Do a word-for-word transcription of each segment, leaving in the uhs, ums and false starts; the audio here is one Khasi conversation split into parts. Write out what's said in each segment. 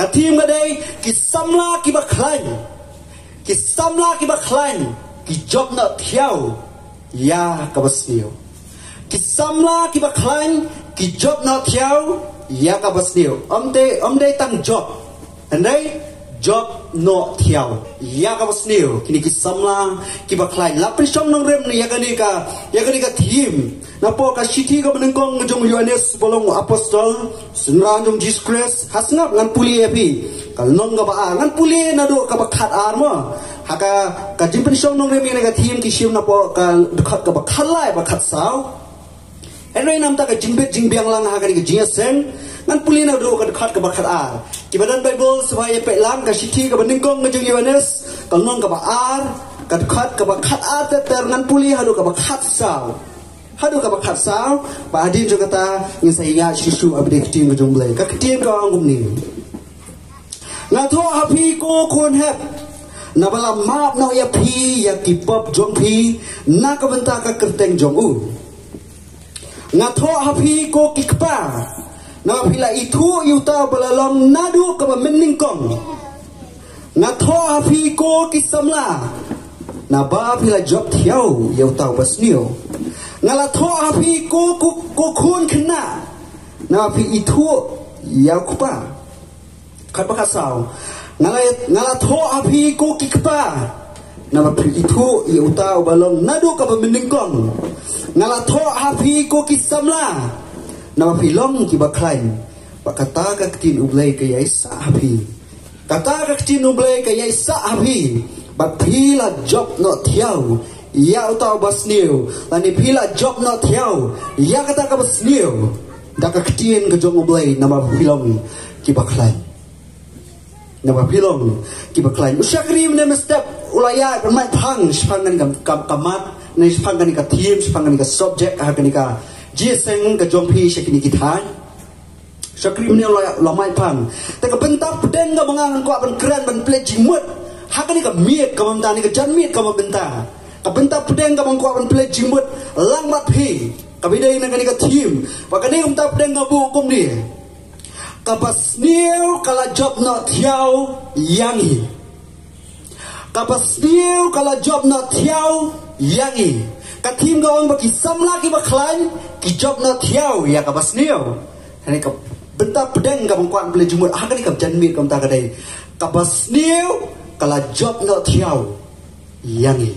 Ka theme ka dei ki samla kiba khlaiñ. Ki samla kiba khlaiñ ki jop noh thiaw ïa kaba sniew. Ki samla kiba khlaiñ ki jop noh thiaw ïa kaba sniew. Ym dei, ym dei tang jop. Hynrei jop noh thiaw ïa kaba sniew. Kine ki samla kiba khlaiñ. La pynshong nongrim ïa kane ka, ïa kane ka theme napoh ka shithi kaba nyngkong jong u Ïoannis uba long u apostol, synran jong u Jisu Khrist. Ha sngap ngan pule ïa phi ka lynnong kaba ar, ngan pule naduh kaba khatar mo. Ha ka, ka jingpynshong nongrim ïa kane ka theme ki shim napoh ka dkhot kaba khatlai bad khatsaw. Hynrei namar ka jingbit jingbiang lang ha kane ka jingïaseng, ngan pule naduh ka dkhot kaba khatar. Kiba don Baibl sngewbha ïa peit lang ka shithi kaba nyngkong ka jong u Ïoannis, ka lynnong kaba ar, ka dkhot kaba khatar ter ter, ngan pule haduh kaba khatsaw. Haduh kaba khatsaw, bad hadien jong kata ngin sa ïa shisha update ka ktien ka jong u Blei. Ka ktien ka ong kumne. Nga thoh ha phi ko khun hep, naba la map noh ïa phi ïa ki pop jong phi na ka bynta ka kyrteng jong u. Nga thoh ha phi ko ki kpa, naba phi la ithuh ïa uta uba la long naduh kaba mynnyngkong. Nga thoh ha phi ko ki samla, naba phi la jop thiaw ïa uta uba sniew. Nga la thoh ha phi ko, ko, ko khun khynnah, naba phi ithuh ïa u kpa. Khatba khatsaw. Nga la, nga la thoh ha phi ko ki kpa, naba phi ithuh ïa uta uba long naduh kaba mynnyngkong. Nga la thoh ha phi ko ki samla, naba phi long kiba khlaiñ. Bad kata ka ktien u Blei ka ïaisah ha phi. Kata ka ktien u Blei ka ïaisah ha phi. Bad phi la jop noh thiaw ïa uta uba sniew, lane phi la jop noh thiaw ïa kata kaba sniew. Da ka ktien ka jong u Blei, naba phi long kiba khlaiñ. Naba phi long kiba khlaiñ. U shakri mynne mynstep u la ïaid ban mait phang shaphang kane ka, ka, ka mat, ne shaphang kane ka theme, shaphang kane ka subject, ha kane ka jingïaseng ka jong phi sha kine ki thaiñ. Shakri mynne u la, u la mait phang. Te ka bynta pdeng kaba nga ngan kwah ban kren ban pynleit jingmut ha kane ka miet kaba mynta, ne ka janmiet kaba mynta. Ka bynta pdeng kaba nga kwah ban pynleit jingmut lang bad phi, kaba ïadei na kane ka theme. Bad kane ka bynta pdeng ka buh kumne. Kaba sniew ka la jop noh thiaw ïa ngi. Kaba sniew ka la jop noh thiaw ïa ngi. Ka theme ka ong ba ki samla kiba khlaiñ ki jop noh thiaw ïa kaba sniew. Kane ka bynta pdeng kaba nga kwah ban pynleit jingmut ha kane ka janmiet kaba mynta ka dei. Kaba sniew ka la jop noh thiaw ïa ngi.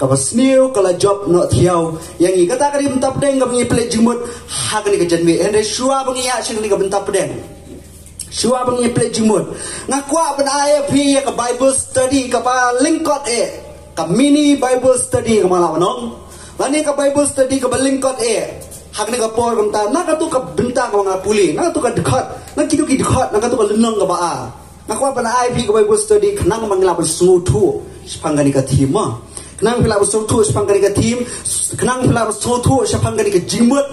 Kaba sniew ka la jop noh thiaw ïa ngi. Kata ka dei bynta pdeng kaba ngi pynleit jingmut ha kane ka janmiet. Hynrei shuwa ba ngi ïa sha kane ka bynta pdeng, shuwa ba ngi pynleit jingmut, nga kwah ban ai ïa phi ïa ka Bible study kaba lyngkot eh. Ka mini Bible study kaba la ban ong, lane ka Bible study kaba lyngkot eh. Ha kane ka por kaba mynta, na kato ka bynta kaba nga pule, na kato ka dkhot, na kito ki dkhot, na kato ka lynnong kaba ar. Nga kwah ban ai phi ka Bible study khnang ba ngi lah ban sngewthuh shaphang kane ka theme. Khnang phi lah ban sngewthuh shaphang kane ka theme, khnang phi lah ban sngewthuh shaphang kane ka jingmut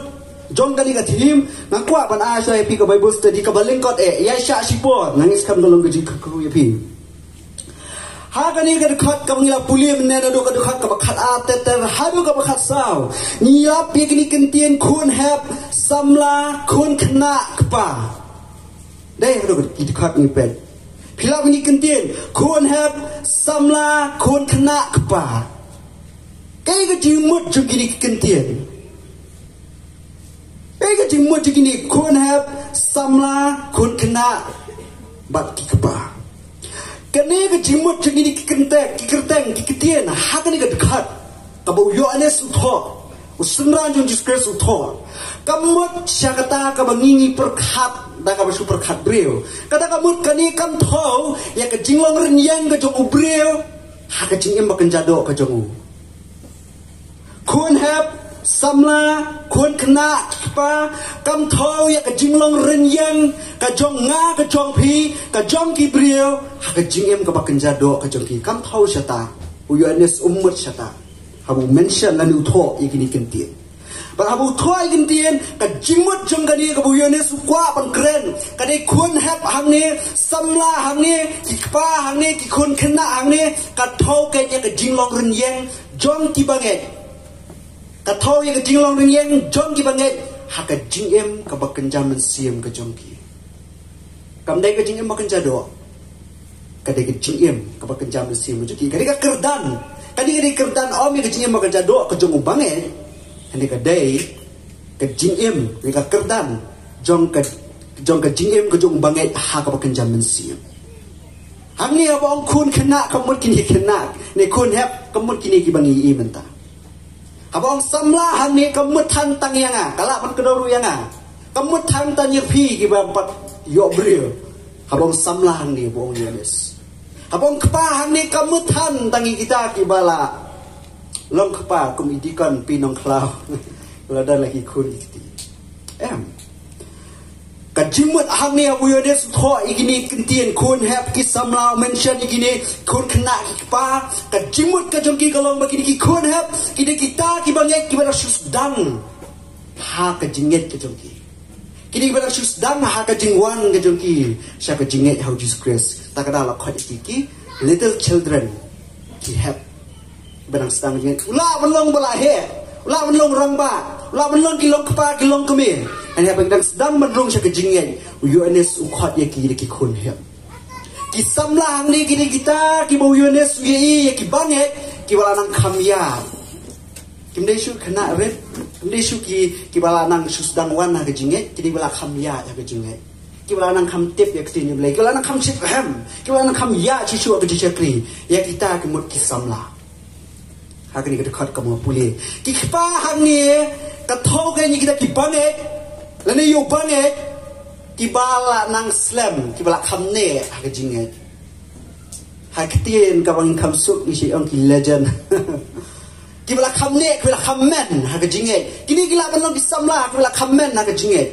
jong kane ka theme. Nga kwah ban ai sha phi ka Bible study kaba lyngkot eh, ïa sha shipor, nga ngeit skhem ka long ka jingkyrkhu ïa phi. Ha kane ka dkhot kaba ngi la pule mynne, naduh ka dkhot kaba khatar ter ter haduh kaba khatsaw, ngi ïap ïa kine ki kyntien khun hep, samla, khun khynnah, kpa. Dei haduh ki dkhot ngi peit. Phi la ïohi ki kyntien khun hep, samla, khun khynnah, kpa. Kaei ka jingmut jong kine ki kyntien? Kaei ka jingmut jong kine khun hep, samla, khun khynnah bad ki kpa? Kane ka jingmut jong kine ki kyrteng, ki kyrteng, ki kyntien ha kane ka dkhot kaba u Ïoannis u thoh, u synran jong u Jisu Khrist u thoh, ka mut sha kata kaba ngi ngi pyrkhat da kaba shu pyrkhat briew. Kata ka mut kane kam thew ïa ka jinglong rynïeng ka jong u briew ha ka jingim ba kynja doh ka jong u. Khun hep, samla, khun khynnah, ki kpa, kam thew ïa ka jinglong rynïeng ka jong nga, ka jong phi, ka jong ki briew ha ka jingim kaba kynja doh ka jong ki. Kam thew shata. U Ïoannis um mut shata haba u mention lane u thoh ïa kine ki kyntien. Bad haba u thoh ïa ki kyntien, ka jingmut jong kane kaba u Ïoannis u kwah ban kren, ka dei khun hep hangne, samla hangne, ki kpa hangne, ki khun khynnah hangne, ka thew ka ïa ka jinglong rynïeng jong ki bangeit. Ka thew ïa ka jinglong rynïeng jong ki bangeit ha ka jingim kaba kynja mynsiem ka jong ki. Kam dei ka jingim ba kynja doh. Ka dei ka jingim kaba kynja mynsiem jong ki. Ka dei ka kyrdan. Ka dei ka dei kyrdan, ym ïa ka jingim ba kynja doh ka jong u bangeit. Ka dei ka dei ka jingim, ka dei ka kyrdan jong ka, jong ka jingim ka jong u bangeit ha kaba kynja mynsiem. Hangne haba ong khun khynnah, ka mut kine ki khynnah, ne khun hep, ka mut kine kiba ngi ïohi mynta. Haba ong samla hangne, ka mut than tang ïa nga, ka lah ban kdew ruh ïa nga. Ka mut than tang ïa phi kiba pat ïoh briew. Haba ong samla hangne, ba ong Ïoannis. Haba ong kpa hangne, ka mut than tang ïa kita kiba la long kpa, kum i deacon Pi Nongkhlaw. La don la ki khun ki kti. Em. Ka jingmut hangne haba u Ïoannis u thoh ïa kine ki kyntien khun hep, ki samla, u mention ïa kine khun khynnah, ki kpa. Ka jingmut ka jong ki ka long ba kine ki khun hep, kine kita kiba ngeit, kiba la shu sdang ha ka jingngeit ka jong ki. Kine kiba la shu sdang ha ka jingwan ka jong ki sha ka jingngeit ha u Jisu Khrist. Ta ka daw la khot ïa ki ki little children, ki hep. Ba dang sdang jingngeit. U lah ban long ba la heh. U lah ban long rangbah. U lah ban long ki long kpa, ki long kmie. Hynrei haba ki dang sdang ban rung sha ka jingngeit, u Ïoannis u khot ïa ki da ki khun hep. Ki samla hangne ki dei kita kiba u Ïoannis u ïohi ïa ki bangeit kiba la nang kham ïaid. Kim dei shuh khynnah rit, kim dei shuh ki, kiba la nang shu sdang wan ha ka jingngeit, ki dei ba la kham ïaid ha ka jingngeit. Kiba la nang kham tip ïa ka ktien jong U Blei, kiba la nang kham shitrhem, kiba la nang kham ïaid shisha ha ka jingshakri. Ïa kita ki mut ki samla. Ha kane ka dkhot kaba nga pule. Ki kpa hangne, ka thoh kein ïa kita ki bangeit, lane ïa u bangeit, kiba la nang slem, kiba la kham neh ha ka jingngeit. Ha ka ktien kaba ngi kham suk ngi sa ong ki legend. Kiba la kham neh, kiba la kham men ha ka jingngeit. Kine ki lah ban long ki samla kiba la kham men ha ka jingngeit.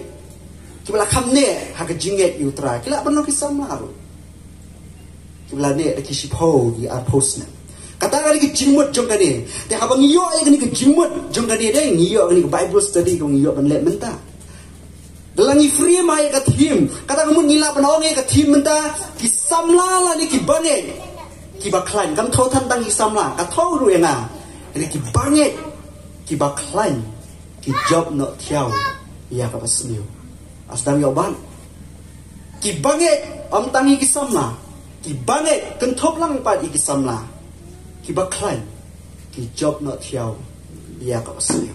Kiba la kham neh ha ka jingngeit ïa u Trai. Ki lah ban long ki samla ruh. Kiba la neh da ki shiphew, ki arphew snem. Kata ka dei ka jingmut jong kane. Te haba ngi ïoh ïa kane ka jingmut jong kane, dei ngi ïoh kane ka Bible study kaba ngi ïoh ban leh mynta. Da la ngi frame ïa ka theme. Kata ka mut ngi lah ban ong ïa ka theme mynta, ki samla lane ki bangeit kiba khlaiñ. Kam thoh than tang ki samla, ka thoh ruh ïa nga. Ïa ki bangeit kiba khlaiñ, ki jop noh thiaw ïa kaba sniew. Nga sdang ïoh ban. Ki bangeit, ym tang ïa ki samla. Ki bangeit, kynthup lang pat ïa ki samla. Kiba khlaiñ, ki jop noh thiaw ïa kaba sniew.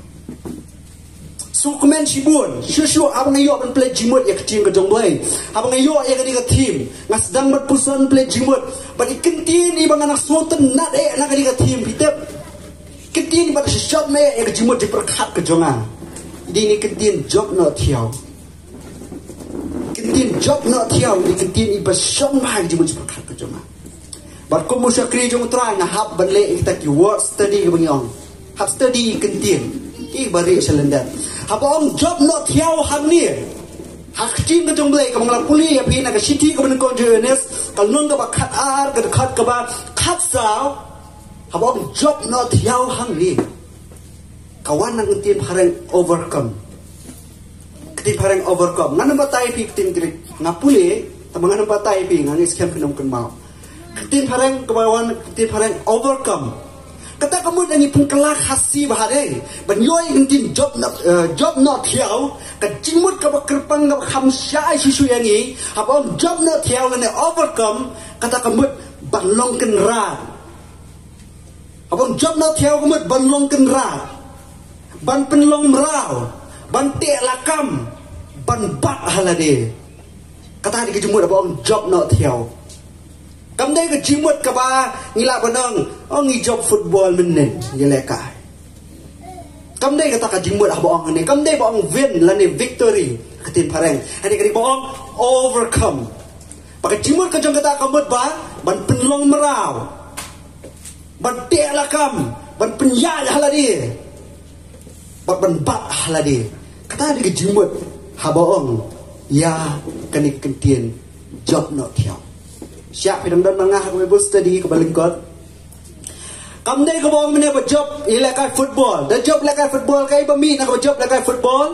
Sngewkmen shibun, shuh shuh haba nga ïoh ban pynleit jingmut ïa ka ktien ka jong U Blei. Haba nga ïoh ïa kane ka theme, nga sdang ban pynsan pynleit jingmut. Bad i kyntien iba nga nang sngewtynnat eh na kane ka theme, phi tip. Kyntien iba shisha na ïa ka jingmut jingpyrkhat ka jong nga. Dei ne kyntien jop noh thiaw. Kyntien jop noh thiaw, dei kyntien iba shon bha ïa ka jingmut jingpyrkhat ka jong nga. Bad kum u shakri jong U Trai nga hap ban leh ïa kita ki word study kaba ngi ong. Hap study kyntien kiba rieh sha lyndet. Haba ong jop noh thiaw hangne, ha ka ktien ka jong U Blei kaba nga la pule ïa phi na ka shithi kaba nyngkong jong u Ïoannis, ka lynnong kaba khatar, ka dkhot kaba khatsaw. Haba ong jop noh thiaw hangne, ka wan na ka ktien phareng overcome. Ka ktien phareng overcome. Ngan ym batai ïa phi ka ktien Greek. Nga pule, tangba ngan ym batai ïa phi, nga ngeit skhem phin ym kynmaw. Ka ktien phareng kaba wan, ka ktien phareng overcome. Kata ka mut ngi pynkylla Khasi bha dei. Ban ïoh ïa ka ktien jop noh, eh, jop noh thiaw, ka jingmut kaba kyrpang kaba kham shai shuh shuh ïa ngi. Haba ong jop noh thiaw lane overcome, kata ka mut ban long kynrad. Haba ong jop noh thiaw ka mut ban long kynrad, ban pynlong mraw, ban teh lakam, ban bat ha lade. Kata dei ka jingmut haba ong jop noh thiaw. Kam dei ka jingmut kaba ngi lah ban ong, ong ngi jop football mynnin, ngi lehkai. Kam dei kata ka jingmut haba ong ne, kam dei ba ong win lane victory, ka ktien phareng. Hynrei ka dei ba ong overcome. Ba ka jingmut ka jong kata ka mut ba ban pynlong mraw, ban teh lakam, ban pynïaid ha lade, bad ban bat ha lade. Kata dei ka jingmut haba ong ïa kane ka ktien jop noh thiaw. Sha phi dang don bad nga ha ka Bible study kaba lyngkot. Kam dei kaba ong mynne ba jop ïalehkai football. Da jop lehkai football, kaei ba mih na kaba jop lehkai football?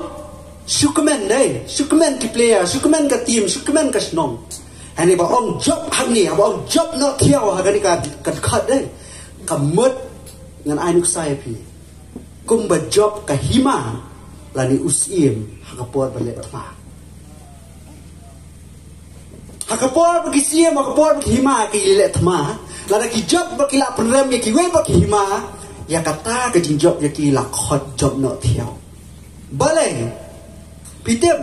Shu kmen dei, shu kmen ki player, shu kmen ka team, shu kmen ka shnong. Hynrei ba ong jop hangne, ba ong jop noh thiaw ha kane ka, ka dkhot dei, ka mut ngan ai nuksa ïa phi. Kumba jop ka hima lane u syiem ha ka por ba leh thma. Ha ka por ba ki siem, ha ka por ba ki hima ki leh thma, lada ki jop ba ki la pynrem ïa kiwei pat ki hima, ïa kata ka jingjop ïa ki la khot jop noh thiaw. Balei? Phi tip,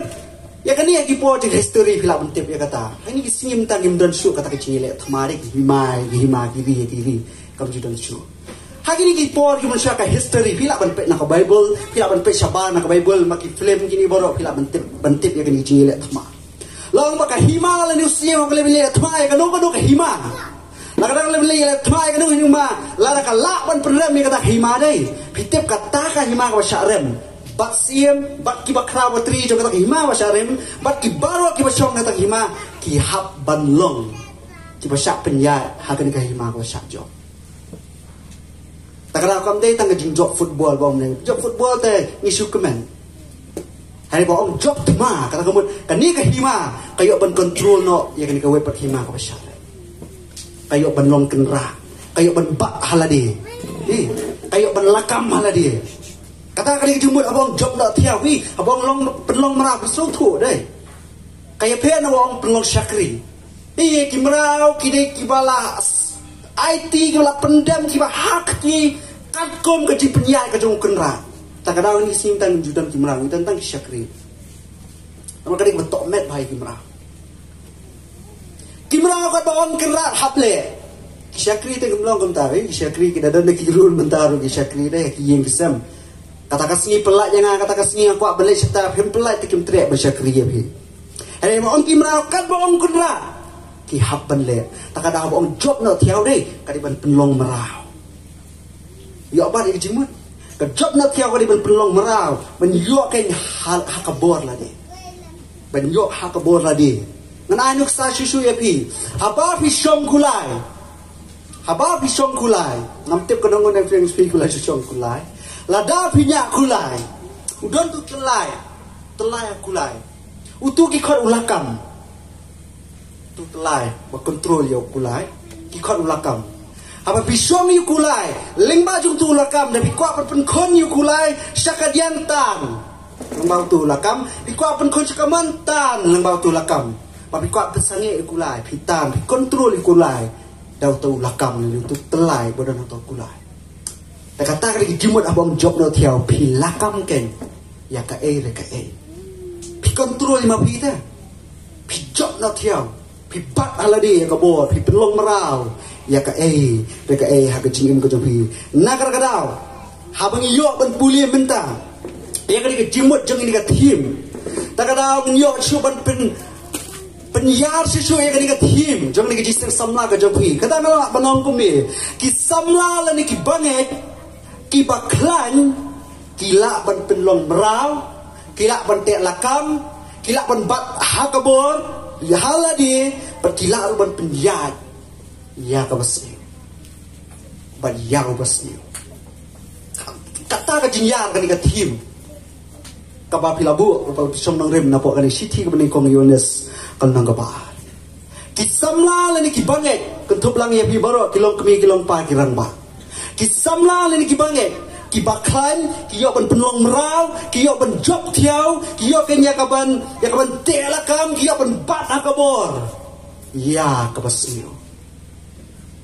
ïa kane ha ki por jong history phi lah ban tip ïa kata. Ha kine ki sngi mynta ngim don shuh kata ka jingleh thma de, ki hima, ki hima, ki ri, ki ri. Kam ju don shuh. Ha kine ki por ki mynshwa ka history phi lah ban peit na ka Bible, phi lah ban peit shabar na ka Bible, ma ki film kine baroh phi lah ban tip, ban tip ïa kine ki jingleh thma. Long ba ka hima lane u siem ka leh thma ïa kano kano ka hima. La ka dang leh thma ïa kano hima, lada ka lah ban pynrem ïa kata ka hima de. Phi tip kata ka hima kaba shah rem, bad siem, bad kiba khraw ba tri jong kata ka hima ba shah rem, bad ki baroh kiba shong kata ka hima, ki hap ban long kiba shah pynïaid ha kane ka hima kaba shah jop. Ta ka daw kam dei tang ka jingjop football ba ong ne. Jop football te ngi shu kmen. Hynrei ba ong jop thma, kata ka mut kane ka hima ka ïoh ban control noh ïa kane kawei pat hima kaba shah. Ka ïoh ban long kynrad, ka ïoh ban bat ha lade. Eh, ka ïoh ban lakam ha lade. Kata kane ka jingmut haba ong jop noh thiaw, wi, haba ong long pynlong mraw, phi sngewthuh dei. Ka ïapher na ba ong pynlong shakri. Ïa ki mraw ki dei kiba la s-, aiti, kiba la pyndem, kiba hap ki katkum ka jingpynïaid ka jong u kynrad. Ta ka daw ngi sngewthuh tang ju don ki mraw, ngi tang tang ki shakri. Namar ka dei kiba tohmet bha ïa ki mraw. Ki mraw katba ong kynrad hap leh. Ki shakri te kim long kumta, eh, ki shakri ki da don da ki rule mynta ruh ki shakri de, ki ïing ki sem. Kata ka sngi pynlait ïa nga, kata ka sngi nga kwah ban leit shata, phim pynlait te kim treh ban shakri ïa phi. Hynrei ma ong ki mraw katba ong kynrad, ki hap ban leh. Ta ka daw ba ong jop noh thiaw de, ka dei ban pynlong mraw. Ïoh bat ïa ka jingmut. Ka jop noh thiaw ka dei ban pynlong mraw, ban ïoh kein ha, ha ka bor lade. Ban ïoh ha ka bor lade. Ngan ai nuksa shuh shuh ïa phi. Haba phi shong kulai. Haba phi shong kulai. Ngam tip ka nong ngon phi, phi kulai shu shong kulai. Lada phi ñiah kulai, u don tu tyllai. Tyllai ha kulai. Utu ki khot u lakam. Tu tyllai ba control ïa u kulai, ki khot u lakam. Haba phi shong ïa u kulai lyngba jong utu u lakam, da phi kwah ban pynkhun ïa u kulai sha ka diang tan lyngba utu u lakam, phi kwah pynkhun sha ka mon tan lyngba utu u lakam, ba phi kwah pynsangeh ïa u kulai, phi tan, phi control ïa u kulai da utu u lakam ne utu u tyllai ba don ha utu u kulai. Te kata ka dei ka jingmut haba ong jop noh thiaw, phi lakam kein ïa kaei re kaei. Phi control ïa ma phi te. Phi jop noh thiaw. Phi bat ha lade ïa ka bor, phi pynlong mraw ïa kaei re kaei ha ka jingim ka jong phi. Na kata ka daw, haba ngi ïoh ban pule mynta ïa kane ka jingmut jong kane ka theme, ta ka daw ngi ïoh shuh ban pyn pynïar shuh shuh ïa kane ka theme jong kane ka jingïaseng samla ka jong phi. Kata nga lah ban ong kumne, ki samla lane ki bangeit kiba khlaiñ ki lah ban pynlong mraw, ki lah ban teh lakam, ki lah ban bat ha ka bor ïa ha lade, bad ki lah ruh ban pynïaid ïa kaba sniew bad ïa uba sniew. Kata ka jingïar kane ka theme kaba phi la buh, kaba phi shong nongrim napoh kane ka shithi kaba nyngkong Ïoannis ka lynnong kaba ar. Ki samla lane ki bangeit, kynthup lang ïa phi baroh, ki long kmie, ki long kpa, ki rangbah. Ki samla lane ki bangeit kiba khlaiñ ki ïoh ban pynlong mraw, ki ïoh ban jop thiaw, ki ïoh kein ïa kaban, ïa kaban teh lakam, ki ïoh ban bat ha ka bor ïa kaba sniew.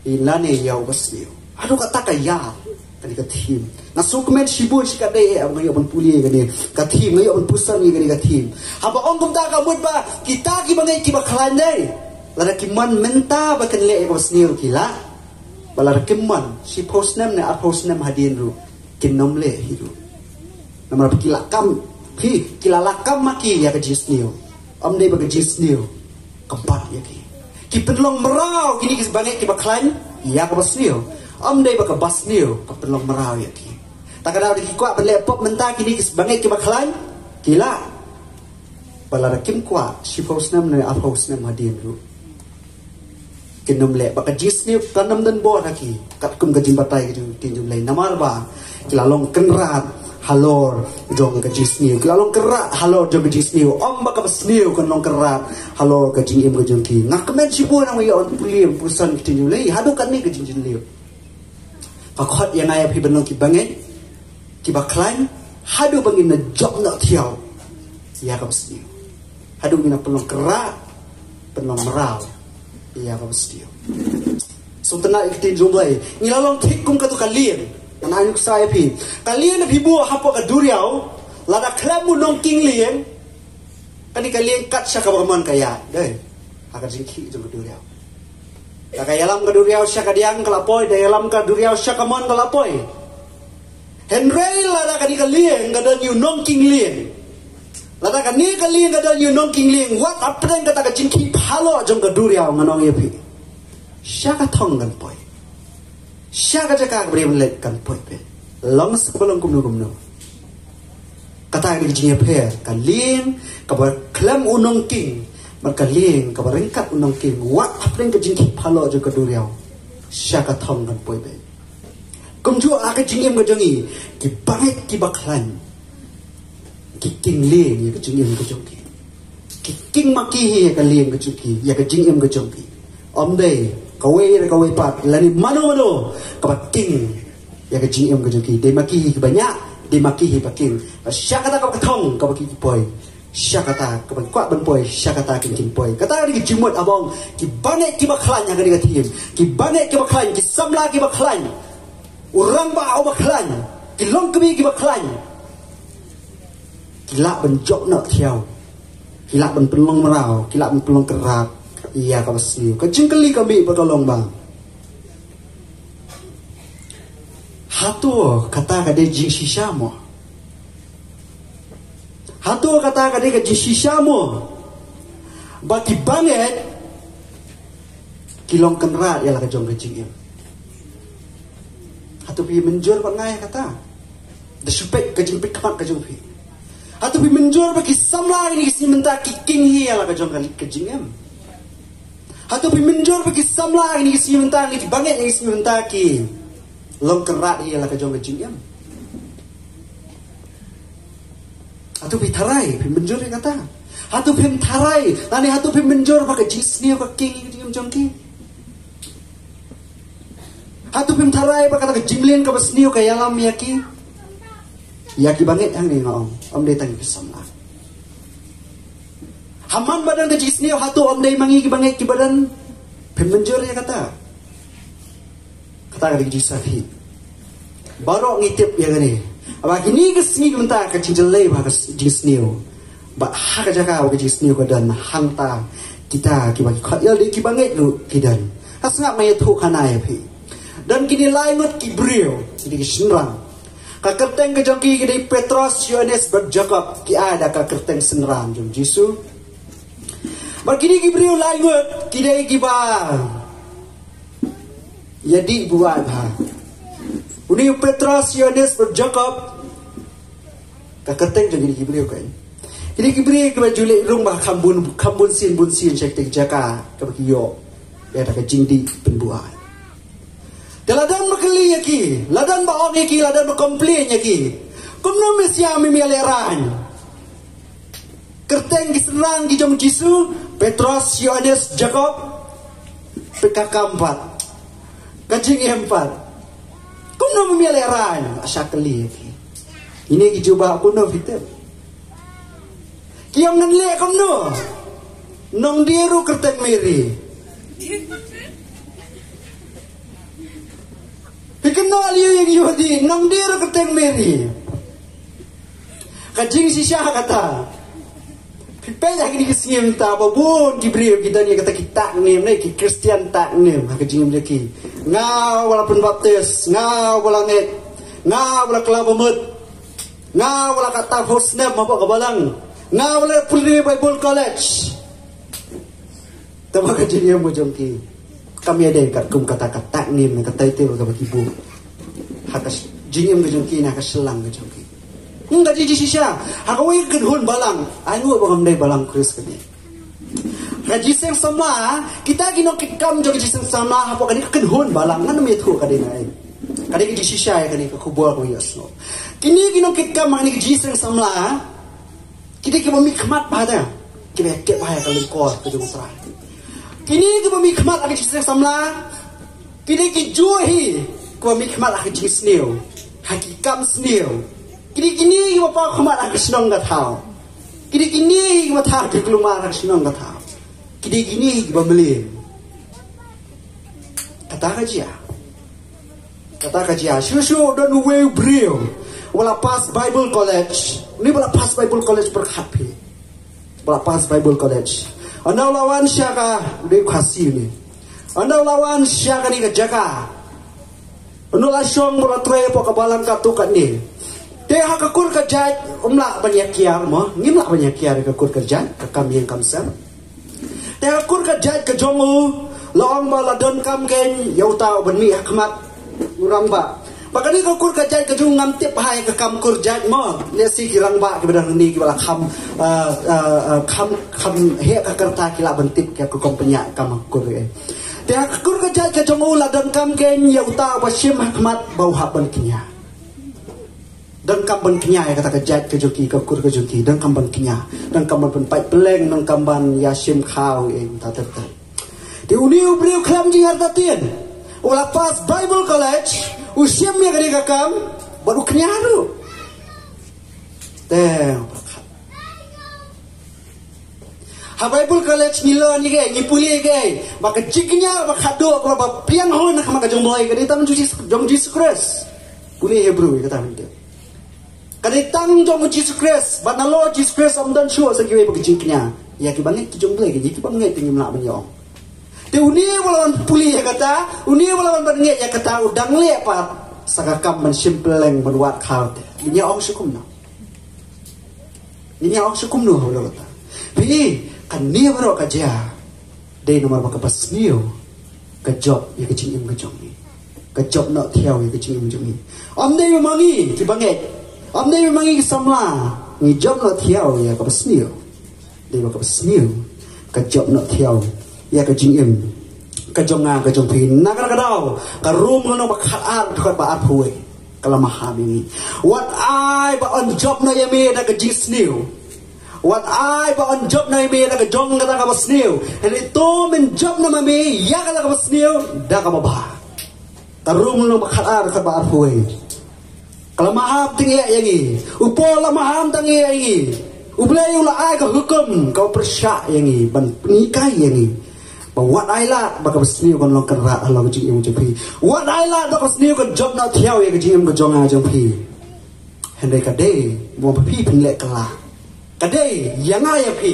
Ïa lane ïa uba sniew. Haduh kata ka ïar kane ka theme. Nga sngewkmen shibun shi katdei eh, nga ïoh ban pule kane ka theme, nga ïoh ban puson ïa kane ka theme. Haba ong kumta ka mut ba kita ki bangeit kiba khlaiñ dei, lada ki mon mynta ba kin leh ïa kaba sniew ki lah. Ba lada kim mon shiphew snem ne arphew snem hadien ruh kin ym leh hi ruh. Namar ba ki lakam, phi, ki la lakam ma ki ïa ka jingsniew. Ym dei ba ka jingsniew ka bat ïa ki. Ki pynlong mraw kine ki bangeit kiba khlaiñ ïa kaba sniew. Ym dei ba kaba sniew ka pynlong mraw ïa ki. Ta ka daw da ki kwah ban leh pop mynta kine ki bangeit kiba khlaiñ, ki lah. Ba lada kim kwah shiphew snem ne arphew snem hadien ruh kin ym leh, ba ka jingsniew kan ym don bor ha ki, katkum ka jingbatai ka jong ka ktien jong U Blei. Namar ba ki la long kynrad halor jong ka jingsniew, ki la long kynrad halor jong ka jingsniew. Ym ba kaba sniew kan long kynrad halor ka jingim ka jong ki. Nga kmen shibun, nga ïoh ban pule, ban puson ka ktien jong U Blei haduh katne ka jingjylliew. Ka khot ïa nga ïa phi ban long ki bangeit kiba khlaiñ haduh ba ngin da jop noh thiaw ïa kaba sniew. Haduh ngin da pynlong kynrad pynlong mraw ïa kaba sniew. Sngewtynnat ïa ka ktien jong U Blei. Ngi la long thik kum katu ka lieng. Ngan ai nuksa ïa phi. Ka lieng da phi buh hapoh ka duriaw, lada khlem u nongking lieng, kane ka lieng kat sha kaba ka mon ka ïaid, dei, ha ka jingkhih jong ka duriaw. Da ka ïalam ka duriaw sha ka diang ka la poi, da ïalam ka duriaw sha ka mon ka la poi. Hynrei lada kane ka lieng ka don ïa u nongking lieng, lada kane ka lieng ka don ïa u nongking lieng, wat hapdeng kata ka jingkhih phalok jong ka duriaw, ngan ong ïa phi, sha ka thong kan poi. Sha ka jaka kaba dei ban leit kan poi beit. Long sa kaba long kumno kumno. Kata ka dei ka jingïapher, ka lieng kaba khlem u nongking bad ka lieng kaba ryngkat u nongking, wat hapdeng ka jingkhih phalok jong ka duriaw, sha ka thong kan poi beit. Kumjuh ha ka jingim ka jong ngi, ki bangeit kiba khlaiñ ki king lieng ïa ka jingim ka jong ki. Ki king ma ki hi ïa ka lieng ka jong ki, ïa ka jingim ka jong ki. Ym dei kawei re kawei pat lane mano mano kaba king ïa ka jingim ka jong ki. Dei ma ki hi kiba ñiah, dei ma ki hi ba king. Sha kata kaba ka thong kaba ki poi, sha kata kaba ki kwah ban poi, sha kata kin kin poi. Kata ka dei ka jingmut ha bong ki bangeit kiba khlaiñ ha kane ka thim. Ki bangeit kiba khlaiñ, ki samla kiba khlaiñ, u rangbah uba khlaiñ, ki longkmie kiba khlaiñ, ki lah ban jop noh thiaw, ki lah ban pynlong mraw, ki lah ban pynlong kyrrat ïa kaba sniew. Ka jingkylli ka mih bad ka long ba, hato kata ka dei jingshisha mo? Hato kata ka dei ka jingshisha mo ba ki bangeit ki long kynrad ïa la ka jong ka jingim? Hato phi mynjur bad nga ïa kata? Da shu peit ka jingpeit khmat ka jong phi. Hato phi mynjur ba ki samla kine ki sngi mynta ki king hi ïa la ka jong ka, ka jingim? Hato phi mynjur ba ki samla kine ki sngi mynta, kine ki bangeit kine ki sngi mynta ki long kynrad hi ïa la ka jong ka jingim? Hato phi tharai, phi mynjur ïa kata? Hato phim tharai, lane hato phim mynjur ba ka jingsniew ka king ïa ka jingim jong ki? Hato phim tharai ba kata ka jingleh kaba sniew ka ïalam ïa ki, ïa ki bangeit hangne, nga ong, ym dei tang ïa ki samla? Ha man ba don ka jingsniew, hato ym dei ma ngi ki bangeit kiba don? Phim mynjur ïa kata? Kata ka dei ka jingshisha. Baroh ngi tip ïa kane, ba kine ki sngi mynta ka jingjyllei bad ka s-, jingsniew. Bad ha ka jaka ba ka jingsniew ka don, hangta kita kiba ki khot ïalade ki bangeit ruh ki don. Ha sngap, nga ïathuh khana ïa phi. Don kine lai ngut ki briew, kine ki shynrang. Ka kyrteng ka jong ki ki dei Petros, Ïoannis bad Jakob, ki ai da ka kyrteng synran jong U Jisu. Bad kine ki briew lai ngut ki dei kiba ïadei buaid bha. Une u Petros, Ïoannis bad Jakob, ka kyrteng jong kine ki briew kan, kine ki briew kiba ju leit rung bha kham bun, kham bun sien bun sien sha kata ka jaka kaba ki ïoh ïa kata ka jingdih pynbuaid. Te la don ba kylli ïa ki, la don ba ong ïa ki, la don ba complain ïa ki, kumno Messiah me me ïalehrain? Kyrteng ki synran ki jong U Jisu, Petros, Ïoannis, Jakob, peit ka kam pat, ka jingim pat. Kumno me me ïalehrain? La shah kylli ïa ki. Ine ki jubab kumno phi tip? Ki ong ngan leh kumno? Nongdie ruh kyrteng Mary. Phi kynnoh ïa u Ïehudi, nongdie ruh kyrteng Mary. Ka jingshisha kata. Phi peit ha kine ki sngi mynta ba bun ki briew ki don ïa kata ki taknim ne, ki Khristan taknim ha ka jingim jong ki. Nga uba la pynbaptis, nga uba la ngeit, nga uba la kylla bamut, nga uba la kat ta four snem hapoh ka balang, nga uba la pule Bible College. Tangba ka jingim ka jong ki kam ïadei katkum kata ka taknim ne ka title kaba ki buh ha ka sh-, jingim ka jong ki ne ha ka shyllangh ka jong ki. Hmm, ka jingshisha ha kawei ka kynhun balang, ai nguh ba kam dei balang Khrist kane. Ka jingïaseng samla, kita ki nongkitkam jong ka jingïaseng samla hapoh kane ka kynhun balang, ngan ym ïathuh ka dei na ei. Ka dei ka jingshisha ïa kane ka khubor kaba ngi ïohsngew. Kine ki nongkitkam ha kane ka jingïaseng samla, kine kiba mihkhmat bha te, kiba ïatep bha ïa ka lyngkor ka jong U Trai. Kine kiba mihkhmat ha ka jingïaseng samla, kine ki juh hi kiba mihkhmat ha ka jingsniew, ha ki kam sniew. Kine, kine kiba paw khmat ha ka shnong ka thaw. Kine, kine kiba thaw ki kulmar ha ka shnong ka thaw. Ki dei kine kiba mlien. Kata ka jia. Kata ka jia. Shuh shuh don uwei u briew uba la pass Bible College. Une uba la pass Bible College pyrkhat phi. Uba la pass Bible College. Ynda u la wan sha ka, u dei u Khasi une. Ynda u la wan sha kane ka jaka, ynda u la shong, u la trei hapoh ka balang katto katne. Te ha ka kur ka jait um lah ban ïa kiar mo, ngim lah ban ïa kiar ïa ka kur ka jait, ka kam ïing kam sem. Te ha ka kur ka jait ka jong u, la ong ba la donkam kein ïa uta uban mih ha khmat u rangbah. Ba kane ka kur ka jait ka jong u ngam tip bha ïa ka kam kur jait mo. Lehse ki rangbah kiba dang hangne kiba la kham, ah, ah, ah, kham, kham heh ka kyrta ki lah ban tip ïa ka kam pynïaid kam ha kur eh. Te ha ka kur ka jait ka jong u la donkam kein ïa uta uba shim ha khmat ba u hap ban kñia. Donkam ban kñia ïa kata ka jait ka jong ki, ka kur ka jong ki, donkam ban kñia, donkam ban pynpait pylleng, donkam ban ïa shim khaw ïa uta ter ter. Te une u briew khlem jingïartatien, u la pass Bible College, u shim ïa kane ka kam, bad u kñia ruh. Te ha Bible College ngi learn ïa kaei, ngi pule ïa kaei, ba ka jingkñia ba khatduh kaba pdiang hun ha khmat ka jong U Blei ka dei tang jong Jis-, jong Jisu Khrist. Pule Hebru ïa kata mynta. Ka dei tang jong u Jisu Khrist, bad nalor Jisu Khrist ym don shuh sa kiwei pat ki jingkñia. Ïa kiba ngeit ki jong U Blei, ïa kiba ngeit te ngim lah ban ïa ong. Te une uba la wan pule ïa kata, une uba la wan ban ngeit ïa kata, u dang leh pat sa ka kam ban shim pylleng ban wad khaw te. Ngin ïa ong sha kumno? Ngin ïa ong sha kumno ha u la kata? Phi, kane baroh ka jia dei namar ba kaba sniew ka jop ïa ka jingim ka jong ngi. Ka jop noh thiaw ïa ka jingim jong ngi. Ym dei ba ma ngi kiba ngeit, ym dei ba ma ngi ki samla, ngi jop noh thiaw ïa kaba sniew. Dei ba kaba sniew ka jop noh thiaw ïa ka jingim ka jong nga ka jong phi. Na kata ka daw ka Rom lynnong ba khatar, dkhot ba arphew wei ka la maham ïa ngi. Wat ai ba yn jop noh ïa me da ka jingsniew. Wat ai ba yn jop noh ïa me da ka jong kata kaba sniew. Hynrei to men jop noh ma me ïa kata kaba sniew da kaba bha. Ka Rom lynnong ba khatar, dkhot ba arphew wei. Ka la maham tang eh ïa ngi. U Paul la maham tang eh ïa ngi. U Blei u la ai ka hukum kaba pyrshah ïa ngi ban pynhikai ïa ngi ba wat ai lad ba kaba sniew kan long kynrad halor ka jingim jong phi. Wat ai lad ba kaba sniew kan jop noh thiaw ïa ka jingim ka jong nga jong phi. Hynrei ka dei ba phi phin leh kylla. Ka dei ïa nga ïa phi.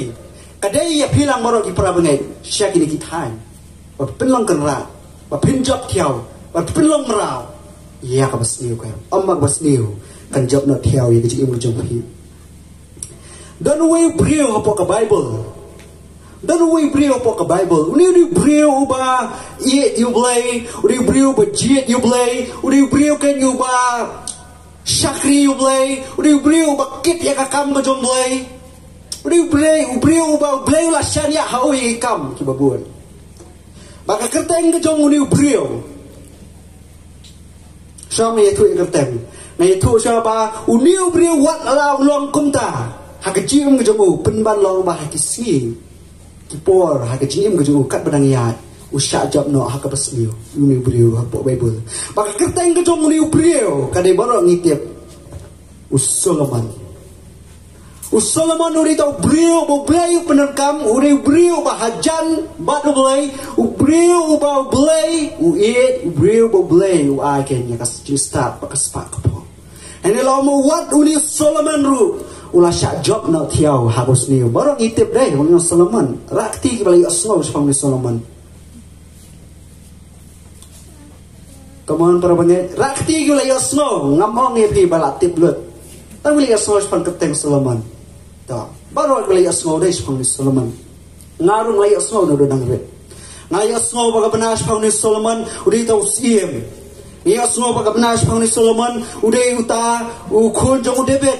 Ka dei ïa phi lang baroh ki para bangeit sha kine ki thaiñ, ba phin long kynrad, ba phin jop thiaw, ba phin long mraw ïa kaba sniew, ka ym ba kaba sniew kan jop noh thiaw ïa ka jingim ka jong phi. Don uwei u briew hapoh ka Baibl. Don uwei u briew hapoh ka Baibl. Une, une u briew uba ïeit ïa U Blei, une u briew uba jied ïa U Blei, une u briew kein uba shakri ïa U Blei, une u briew uba kit ïa ka kam ka jong U Blei. Une u briew, u briew uba U Blei u la shaniah ha u ïa ki kam kiba bun. Bad ka kyrteng ka jong une u briew, shwa nga ïathuh ïa ka kyrteng, nga ïathuh shwa ba une u briew wat la u long kumta ha ka jingim ka jong u, pynban long ba ha ki sngi ki por ha ka jingim ka jong u katba dang ïaid, u shah jop noh ha kaba sniew. Une u briew hapoh Baibl. Bad ka kyrteng ka jong une u briew ka dei baroh ngi tip, u Solomon. U Solomon u dei uta u briew uba U Blei u pyndonkam, u dei u briew uba hajan bad U Blei, u briew uba U Blei u ïeit, u briew uba U Blei u ai kein ïa ka jingstad bad ka spah ka pop. Hynrei la u mut wat une u Solomon ruh u la shah jop noh thiaw ha kaba sniew. Baroh ngi tip dei une u Solomon. Rah kti kiba la ïohsngew shaphang une u Solomon. Come on, para bangeit. Rah kti kiba la ïohsngew, ngam ong ïa phi ba la tip lut. Tang ba la ïohsngew shaphang kyrteng Solomon. To, baroh kiba la ïohsngew dei shaphang une u Solomon. Nga ruh nga ïohsngew na u dang rit. Nga ïohsngew ba ka bynta shaphang une u Solomon u dei uta u siem. Nga ïohsngew ba ka bynta shaphang une u Solomon u dei uta u khun jong u David.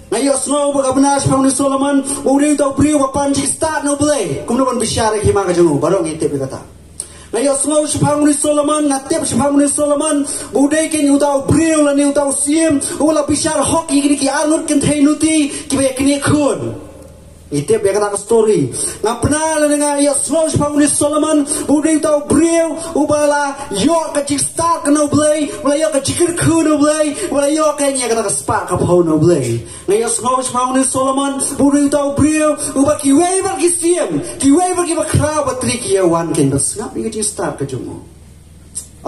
Nga ïohsngew ba ka bynta shaphang une u Solomon u dei uta u briew ba pan jingstad na U Blei. Kumno ban bishar ïa ka hima ka jong u, baroh ngi tip ïa kata. Nga ïohsngew shaphang une u Solomon, nga tip shaphang une u Solomon ba u dei kein uta u briew lane uta u siem uba la bishar hok ïa kine ki arngut kynthei nuti kiba ïa kine khun. Ngi tip ïa kata ka story. Nga pynah lane nga ïohsngew shaphang une u Solomon, u dei uta u briew uba la ïoh ka jingstad na U Blei, uba la ïoh ka jingkyrkhu na U Blei, uba la ïoh ka ïa kata ka spah ka phew na U Blei. Nga ïohsngew shaphang une u Solomon, u dei uta u briew uba kiwei pat ki siem, kiwei pat kiba khraw ba tyrwa ki ïa wan kein ban sngap ïa ka jingstad ka jong u.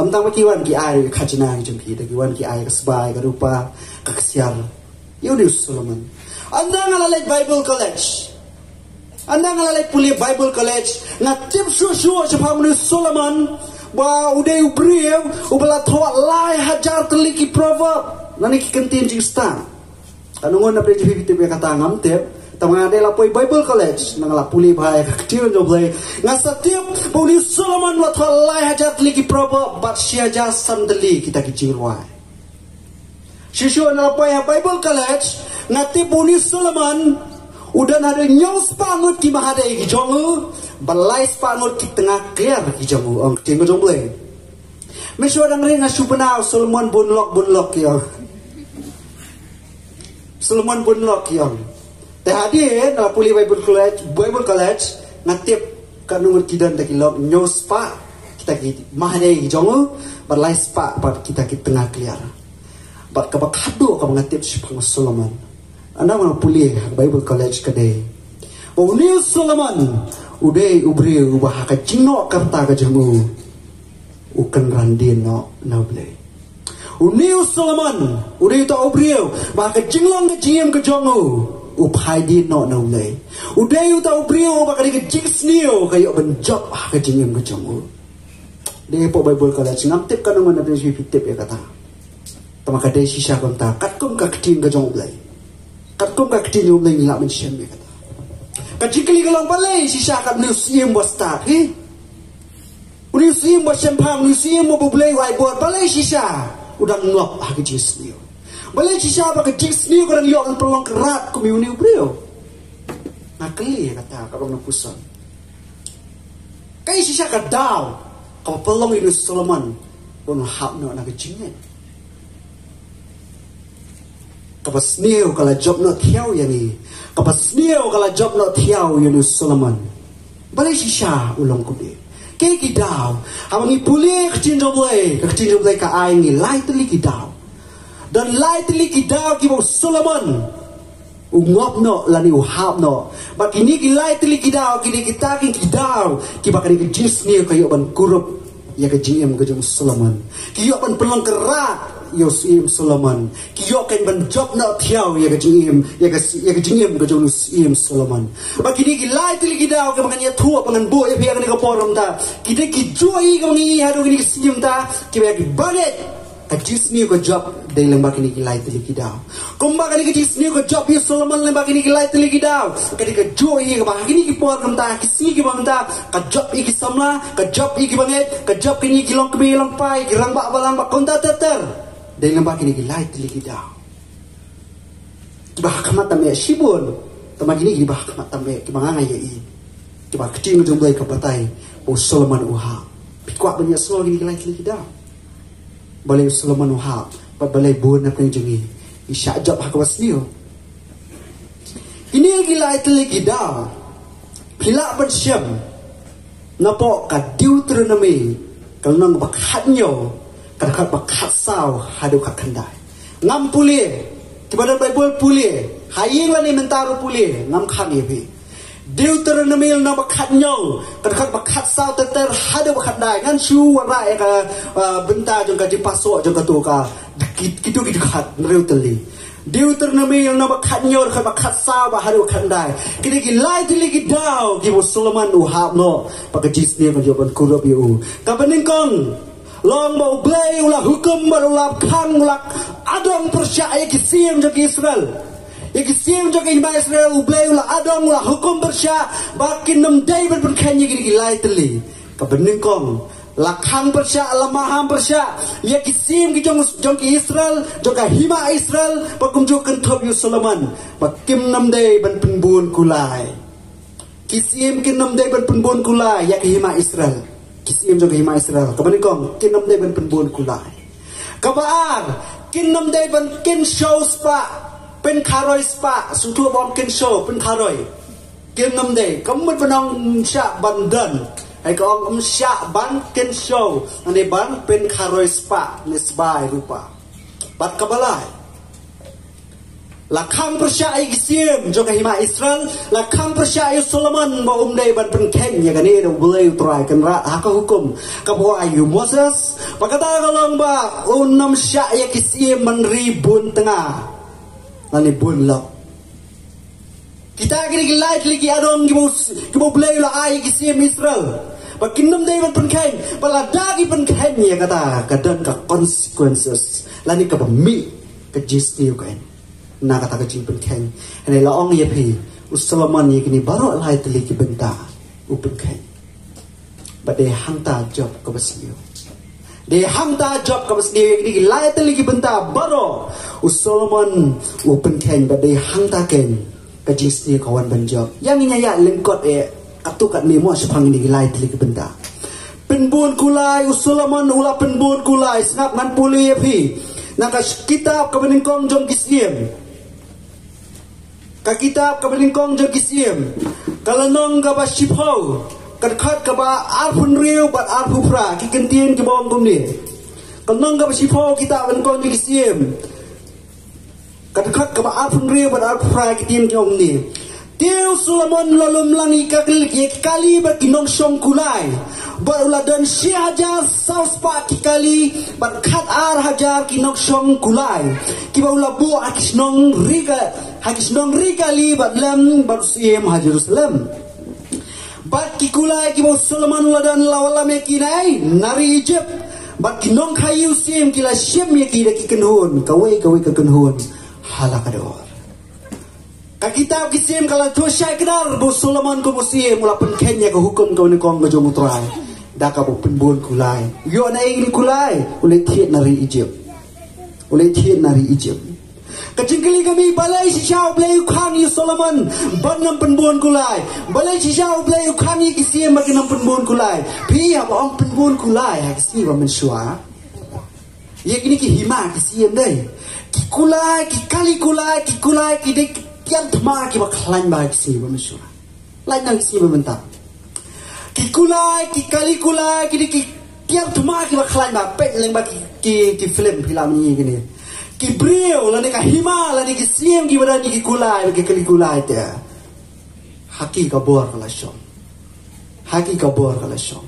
Ym tang ba ki wan ki ai ka khajna ka jong ki, te ki wan ki ai ka sbai, ka rupa, ka ksiar ïa une u Solomon. Ynda nga la leit Bible College, ynda nga la leit pule Bible College, nga tip shuh shuh shaphang une u Solomon ba u dei u briew uba la thoh lai hajar tylli ki proverb lane ki kyntien jingstad. Katno ngut na phi phi tip ïa kata ngam tip. Tang nga dei la poi Bible College, nga la pule bha ïa ka ktien jong U Blei. Nga sa tip ba une u Solomon u la thoh lai hajar tylli ki proverb bad shi hajar san tylli kita ki jingrwai. Shisha nga la poi ha Bible College, nga tip ba une u Solomon u don haduh hynñiew spah ngut ki mahadei ki jong u bad lai spah ngut ki tnga kliar ki jong u, ong ka ktien ka jong U Blei. Mynshuwa dang rit nga shu pynah, u Solomon bun lok bun lok, ki ong. Solomon bun lok, ki ong. Te hadien nga la pule Bible College, Bible College, nga tip katno ngut ki don, te ki long hynñiew spah kita ki mahadei ki jong u bad lai spah bad kita ki tnga kliar. Bad kaba khadduh kaba nga tip shaphang u Solomon, ynda nga pule ha Bible College, ka dei ba une u Solomon u dei u briew uba ha ka jingnoh ka rta ka jong u u kynran dien noh na U Blei. Une u Solomon u dei uta u briew ba ha ka jinglong ka jingim ka jong u u phai dien noh na U Blei. U dei uta u briew ba ka dei ka jingsniew ka ïoh ban jop ha ka jingim ka jong u. Dei hapoh Bible College, ngam tip katno ngut na phi phi tip ïa kata. Tangba ka dei shisha kumta, katkum ka ktien ka jong U Blei. Katkum ka ktien jong U Blei ngi lah ban shem ïa kata. Ka jingkylli ka long, balei shisha kat une u syiem ba stad, hi? Une u syiem ba shemphang, une u syiem ba U Blei u ai bor, balei shisha u dang ngop ha ka jingsniew? Balei shisha ba ka jingsniew ka dang ïoh ban pynlong kyrad kum ïa une u briew? Nga kylli ïa kata, ka long na puson. Kaei shisha ka daw kaba pynlong ïa une u Solomon ban hap noh na ka jingngeit? Kaba sniew ka la jop noh thiaw ïa ngi. Kaba sniew ka la jop noh thiaw ïa une u Solomon. Balei shisha u long kumne? Kaei ki daw? Haba ngi pule ka ktien jong U Blei, ka ktien jong U Blei ka ai ngi lai tylli ki daw. Don lai tylli ki daw kiba u Solomon u ngop noh lane u hap noh. Bad kine ki lai tylli ki daw, kine kita ki, ki daw kiba ka dei ka jingsniew ka ïoh ban kurup ïa ka jingim ka jong u Solomon. Ki ïoh ban pynlong kyrad ïa u syiem Solomon. Ki ïoh kein ban jop noh thiaw ïa ka jingim, ïa ka, ïa ka jingim ka jong u syiem Solomon. Bad kine ki lai tylli ki daw kiba ngan ïathuh, ba ngan buh ïa phi ha kane ka por mynta, ki dei ki juh hi kiba ngi ïohi haduh kine ki sngi mynta, kiba ïa kiba ngeit ka jingsniew ka jop dei lyngba kine ki lai tylli ki daw. Kumba kane ka jingsniew ka jop ïa u Solomon lyngba kine ki lai tylli ki daw, ka dei ka juh hi kaba ha kine ki por mynta, ki sngi kiba mynta, ka jop ïa ki samla, ka jop ïa kiba ngeit, ka jop kine ki longkmie longkpa, ki rangbah balang bad kumta ter ter. Dei lyngba kine ki lai tylli ki daw. Kiba ha khmat tam eh shibun, tangba kine kiba ha khmat tam eh, kiba nga nga ïohi, kiba ka ktien ka jong U Blei ka batai ba u Solomon u hap. Phi kwah ban ïohsngew kine ki lai tylli ki daw? Balei u Solomon u hap bad balei bun na pdeng jong ngi ngi shah jop ha kaba sniew? Kine ki lai tylli ki daw phi lah ban shem napoh ka Deuteronomy, ka lynnong ba khathynñiew, ka dkhot ba khatsaw haduh khatkhyndai. Ngam pule, kiba don Baibl pule, ha ïing lane mynta ruh pule, ngam khang ïa phi. Deuteronomy lynnong ba khathynñiew, ka dkhot ba khatsaw ter ter haduh ba khatkhyndai. Ngan shu wanrah ïa ka, ah, bynta jong ka jingpasok jong kato ka, ki, kito ki dkhot hynriew tylli. Deuteronomy lynnong ba khathynñiew, dkhot ba khatsaw bad haduh ba khatkhyndai. Kine ki lai tylli ki daw kiba u Solomon u hap noh bad ka jingsniew kan ïoh ban kurup ïa u. Kaba nyngkong, long ba U Blei u la hukum bad u la khang, u la adong pyrshah ïa ki syiem jong ki Israel. Ïa ki syiem jong ki hima Israel, U Blei u la adong, u la hukum pyrshah ba kin nym dei ban pynkheiñ ïa kine ki lai tylli. Kaba nyngkong, la khang pyrshah, la maham pyrshah ïa ki syiem ki jong, jong ki Israel, jong ka hima Israel, ba kumjuh kynthup ïa u Solomon ba kim nym dei ban pynbun kulai. Ki syiem kin nym dei ban pynbun kulai ïa ka hima Israel. Ki syiem jong ka hima Israel, kaba nyngkong, kin nym dei ban pynbun kulai. Kaba ar, kin nym dei ban kynshew spah, pynkharoi spah. Sngewthuh ba ong kynshew, pynkharoi. Kin ym dei, ka mut ban ong ym shah ban don. Hynrei ka ong ym shah ban kynshew, ne ban pynkharoi spah, ne sbai rupa. Bad kaba lai, la khang pyrshah ïa ki siem jong ka hima Israel, la khang pyrshah ïa u Solomon ba um dei ban pynkheiñ ïa kane da U Blei U Trai Kynrad ha ka hukum kaba u ai ïa u Moses. Bad kata ka long ba un ym shah ïa ki siem ban ri bun tnga lane bun lok. Kita kine ki lai tylli ki adong kiba u, kiba U Blei u la ai ïa ki siem Israel ba kin ym dei ban pynkheiñ, ba lada ki pynkheiñ ïa kata ka don ka consequences lane kaba mih ka jingsniew ka en na kata ka jingpynkheiñ. Hynrei la ong ïa phi, u Solomon ïa kine baroh lai tylli ki bynta u pynkheiñ. Bad dei hangta jop kaba sniew. Dei hangta jop kaba sniew, ïa kine ki lai tylli ki bynta baroh u Solomon u pynkheiñ, bad dei hangta keiñ ka jingsniew ka wan ban jop. Ïa ngin ïa ïaid lyngkot eh katto katne mo shaphang kine ki lai tylli ki bynta. Pynbun kulai, u Solomon u la pynbun kulai, sngap ngan pule ïa phi na ka kitab kaba nyngkong jong ki Siem. Ka kitab kaba nyngkong jong ki Siem, ka lynnong kaba shiphew, ka dkhot kaba arphew hynriew bad arphew phra, ki kyntien kiba ong kumne. Ka lynnong kaba shiphew kitab nyngkong jong ki Siem, ka dkhot kaba arphew hynriew bad arphew phra, ki kyntien ki ong kumne. Te u Solomon u la lum lang ïa ki kali bad ki nongshong kulai, bad u la don shi hajar saw spah ki kali bad khat ar hajar ki nongshong kulai, kiba u la buh ha ki shnong ri ka, ha ki shnong ri kali bad lem bad u Siem ha Jerusalem. Bad ki kulai kiba u Solomon u la don, la wallam ïa ki na ri Ijipt. Bad ki nongkhaïi u Siem ki la shim ïa ki da ki kynhun, kawei kawei ka kynhun ha la ka dor. Ka kitab ki Siem ka la thoh shai kdar ba u Solomon kum u Siem u la pynkheiñ ïa ka hukum kaba nyngkong ka jong U Trai da kaba pynbun kulai. Ïoh na ei kine kulai? U leit thied na ri Ijipt. U leit thied na ri Ijipt. Ka jingkylli ka mih, balei shisha U Blei u khang ïa u Solomon ban ym pynbun kulai? Balei shisha U Blei u khang ïa ki Siem ba kin ym pynbun kulai? Phi, haba ong pynbun kulai ha ki sngi ba mynshuwa, ïa kine ki hima ki Siem dei, ki kulai, ki kali kulai, ki kulai ki dei ki tiar thma kiba khlaiñ bha ha ki sngi ba mynshuwa. Lait na ki sngi ba mynta. Ki kulai, ki kali kulai ki dei ki tiar thma kiba khlaiñ bha. Peit lyngba ki, ki, ki film phi lah ban ïohi kine. Ki briew lane ka hima lane ki Siem kiba don ïa ki kulai, ki kali kulai te, ha ki ka bor ka la shong. Ha ki ka bor ka la shong.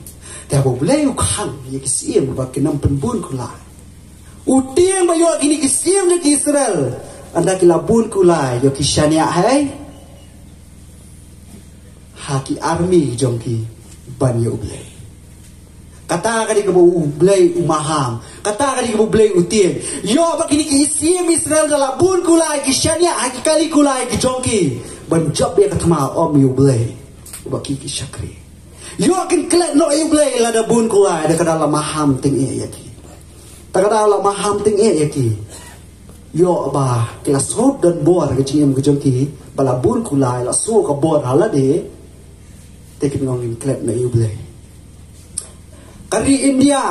Te haba U Blei u khang ïa ki Siem ba kin ym pynbun kulai, u tieng ba ïoh kine ki Siem jong ki Israel, ynda ki la bun kulai, ïoh ki shaniah ha ei? Ha ki army jong ki ban ïa U Blei. Kata ka dei kaba U Blei u maham. Kata ka dei kaba U Blei u tieng. Ïoh ba kine ki Siem Israel da la bun kulai, ki shaniah ha ki kali kulai ki jong ki ban jop ïa ka thma, ym ïa U Blei uba ki, ki shakri. Ïoh kin klet noh ïa U Blei lada bun kulai, da ka daw la maham tyngeh ïa ki. Da ka daw la maham tyngeh ïa ki. Ïoh ba ki la sngewdon bor ka jingim ka jong ki, ba la bun kulai, la sngew ka bor ha lade. Te kin ong ngin klet noh ïa U Blei. Ka ri India,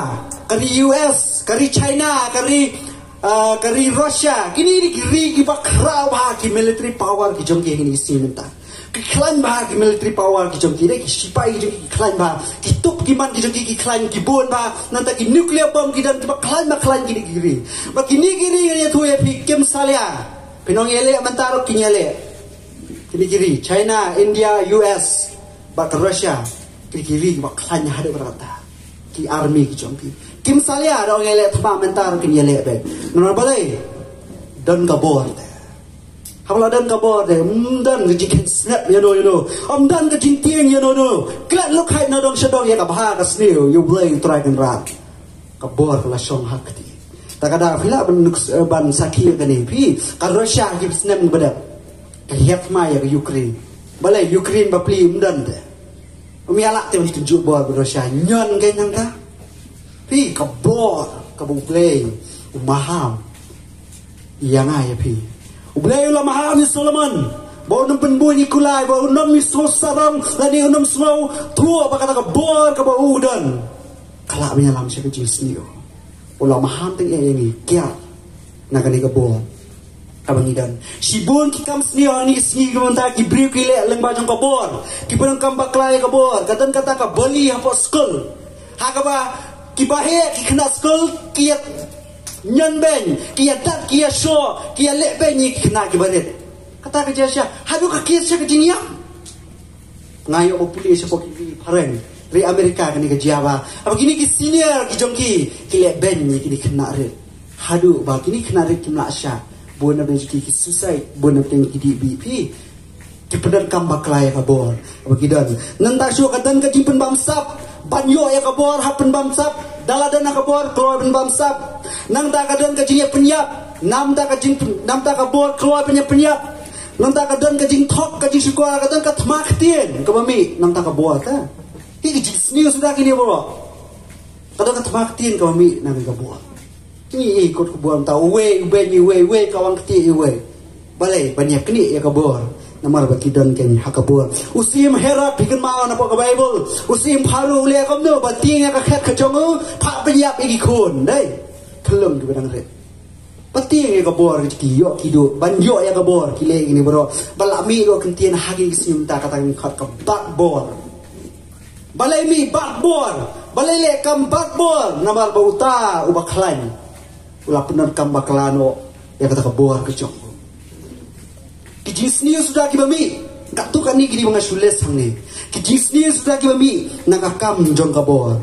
ka ri U S, ka ri China, ka ri, ah, ka ri Russia, kine dei ki ri kiba khraw bha ki military power ki jong ki ha kine ki sngi mynta. Ki khlaiñ bha ki military power ki jong ki, dei ki shipai ki jong ki, ki khlaiñ bha, ki tup ki man ki jong ki, ki khlaiñ, ki bun bha, nangta ki nuclear bomb ki don, kiba khlaiñ bha khlaiñ kine ki ri. Bad kine ki ri ngan ïathuh ïa phi, kim salia. Phin ong ïaleh mynta ruh kin ïaleh. Kine ki ri China, India, U S bad ka Russia, kine ki ri kiba khlaiñ haduh katta katta ki army ki jong ki. Kim salia, da ong ïaleh thma mynta ruh kin ïaleh beit. Namar balei? Don ka bor te. Haba la don ka bor te, ym don ka jingkheiñ snep ïano ïano, ym don ka jingtieng ïano ïano. Klet lukhaid na dong sha dong ïa ka bha ka sniew, ïa U Blei U Trai Kynrad. Ka bor ka la shong ha kti. Ta ka daw phi lah ban nuk-, eh, ban sakhi ïa kane, phi, ka Russia ha ki snem ba dep ka hiar thma ïa ka Ukraine. Balei Ukraine bapli ym don te? Ym ïa lah te ban tynjuh bor bad Russia, ñion kein nangta. Phi, ka bor kaba U Blei u maham ïa nga ïa phi. U Blei u la maham ïa u Solomon ba un ym pynbun ïa ki kulai, ba un ym sngew sarong lane un ym sngewthuh ba kata ka bor kaba u don ka lah ban ïalam sha ka jingsniew. U la maham tyngeh ïa ngi, kiar na kane ka bor. Kaba ngi don shibun ki kam sniew ha kine ki sngi ki mynta, ki briew ki leh lyngba jong ka bor, ki pyndonkam bakla ïa ka bor. Ka don kata ka bali hapoh skul, ha kaba kiba heh ki khynnah skul ki ïa ñion beiñ, ki ïa dat, ki ïa shoh, ki ïa leh beiñ ïa ki khynnah kiba rit. Kata ka jia sha haduh ka case sha ka jingïap. Nga ïoh ba pule shapoh ki ri phareng, ri Amerika, kane ka jia ba haba kine ki senior ki jong ki ki leh beiñ ïa kine ki khynnah rit, haduh ba kine ki khynnah rit kim lah shah. Bun na pdeng ki, ki suicide, bun na pdeng ki dih bih phi. Ki pyndonkam bakla ïa ka bor. Haba ki don, nangta shuh ka don ka jingpynbamsap ban ïoh ïa ka bor, ha pynbamsap da la don ha ka bor kloi pynbamsap. Nangta ka don ka jingïapynïap namta ka jing, namta ka bor kloi pynïapynïap. Nangta ka don ka jingthok, ka jingshukor, ka don ka thma ktien kaba mih nangta ka bor. Ka hi ka jingsniew suda kine baroh. Ka don ka thma ktien kaba mih na ka bor. Ngi ïeit kot ka bor, nangta uwei u beiñ ïa uwei, uwei ka wan ktieh ïa uwei. Balei? Ban ïa knieh ïa ka bor. Namar ba ki don keiñ ha ka bor. U Syiem Herod, phi kynmaw napoh ka Baibl, u Syiem Pharaoh u leh kumno? Ba tieng ïa ka khet ka jong u, phah pynïap ïa ki khun. Dei, khyllung kiba dang rit. Ba tieng ïa ka bor ki ïoh ki duh ban ïoh ïa ka bor, ki leh ïa kine baroh. Ba la mih ruh ka ktien ha ki sngi mynta, kata ka khot ka bat bor. Balei mih bat bor? Balei leh kam bat bor? Namar ba uta uba khlaiñ u la pyndonkam bakla noh ïa kata ka bor ka jong u. Ki jingsniew suda kiba mih, katto katne ki dei ba nga shu list hangne. Ki jingsniew suda kiba mih na ka kam jong ka bor.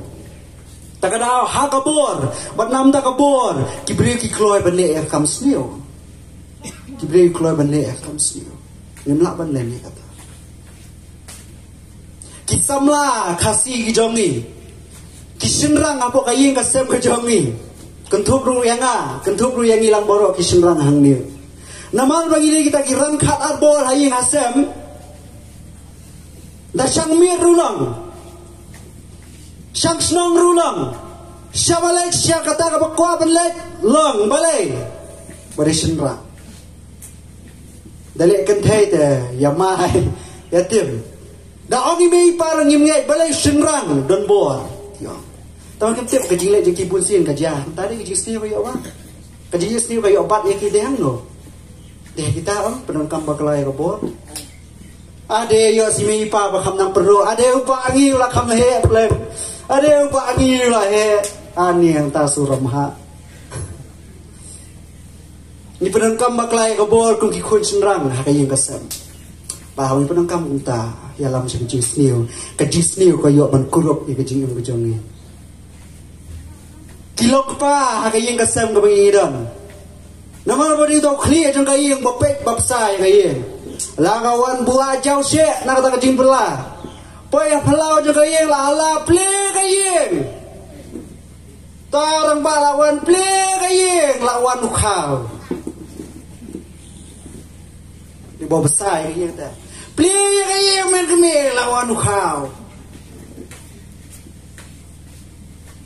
Ta ka daw ha ka bor bad namta ka bor, ki briew ki kloi ban leh ïa ka kam sniew. Ki briew ki kloi ban leh ïa ka kam sniew. Ngim lah ban leh ïa kata. Ki samla Khasi ki jong ngi, ki shynrang hapoh ka ïing ka sem ka jong ngi. Kynthup ruh ïa nga, kynthup ruh ïa ngi lang baroh ki shynrang hangne. Namar ba ngi dei kita ki ryngkat arbor ha ïing ha sem. Da shang miet ruh long, shang shnong ruh long, sha ba leit sha kata kaba kwah ban leit long. Balei? Ba dei shynrang. Da leh kynthei te ïa mai ïa tim. Da ong i mei i pa ruh ngim ngeit, balei? Shynrang don bor. Ïa. Tang kim tip ka jingleh jong ki bun sien ka jia. Ta dei ka jingsniew ka ïoh ba, ka jingsniew ka ïoh bat ïa ki dei hangno? Dei kita ong pyndonkam bakla ïa ka bor. Ade ïoh si mei i pa ba kham nang pynroi. Ade u pa ngi u la kham heh pleng. Ade u pa ngi u la heh. Ani hangta suram ha. Ngi pyndonkam bakla ïa ka bor kum ki khun shynrang ha ka ïing ka sem. Ba haba ngi pyndonkam kumta, ïalam sha ka jingsniew. Ka jingsniew ka ïoh ban kurup ïa ka jingim ka jong ngi. Ki long kpa ha ka ïing ka sem kaba ngi don. Namar ba dei uta u khlieh jong ka ïing ba peit ba bsa ïa ka ïing. La ka wan bua jaw sheh na kata ka jingbylla. Poi ha phyllaw jong ka ïing, la hala plie ka ïing. Uta u rangbah la wan plie ka ïing, la wan u khaw. Dei ba bsa ïa ka ïing te. Plie ka ïing, men kmie, la wan u khaw.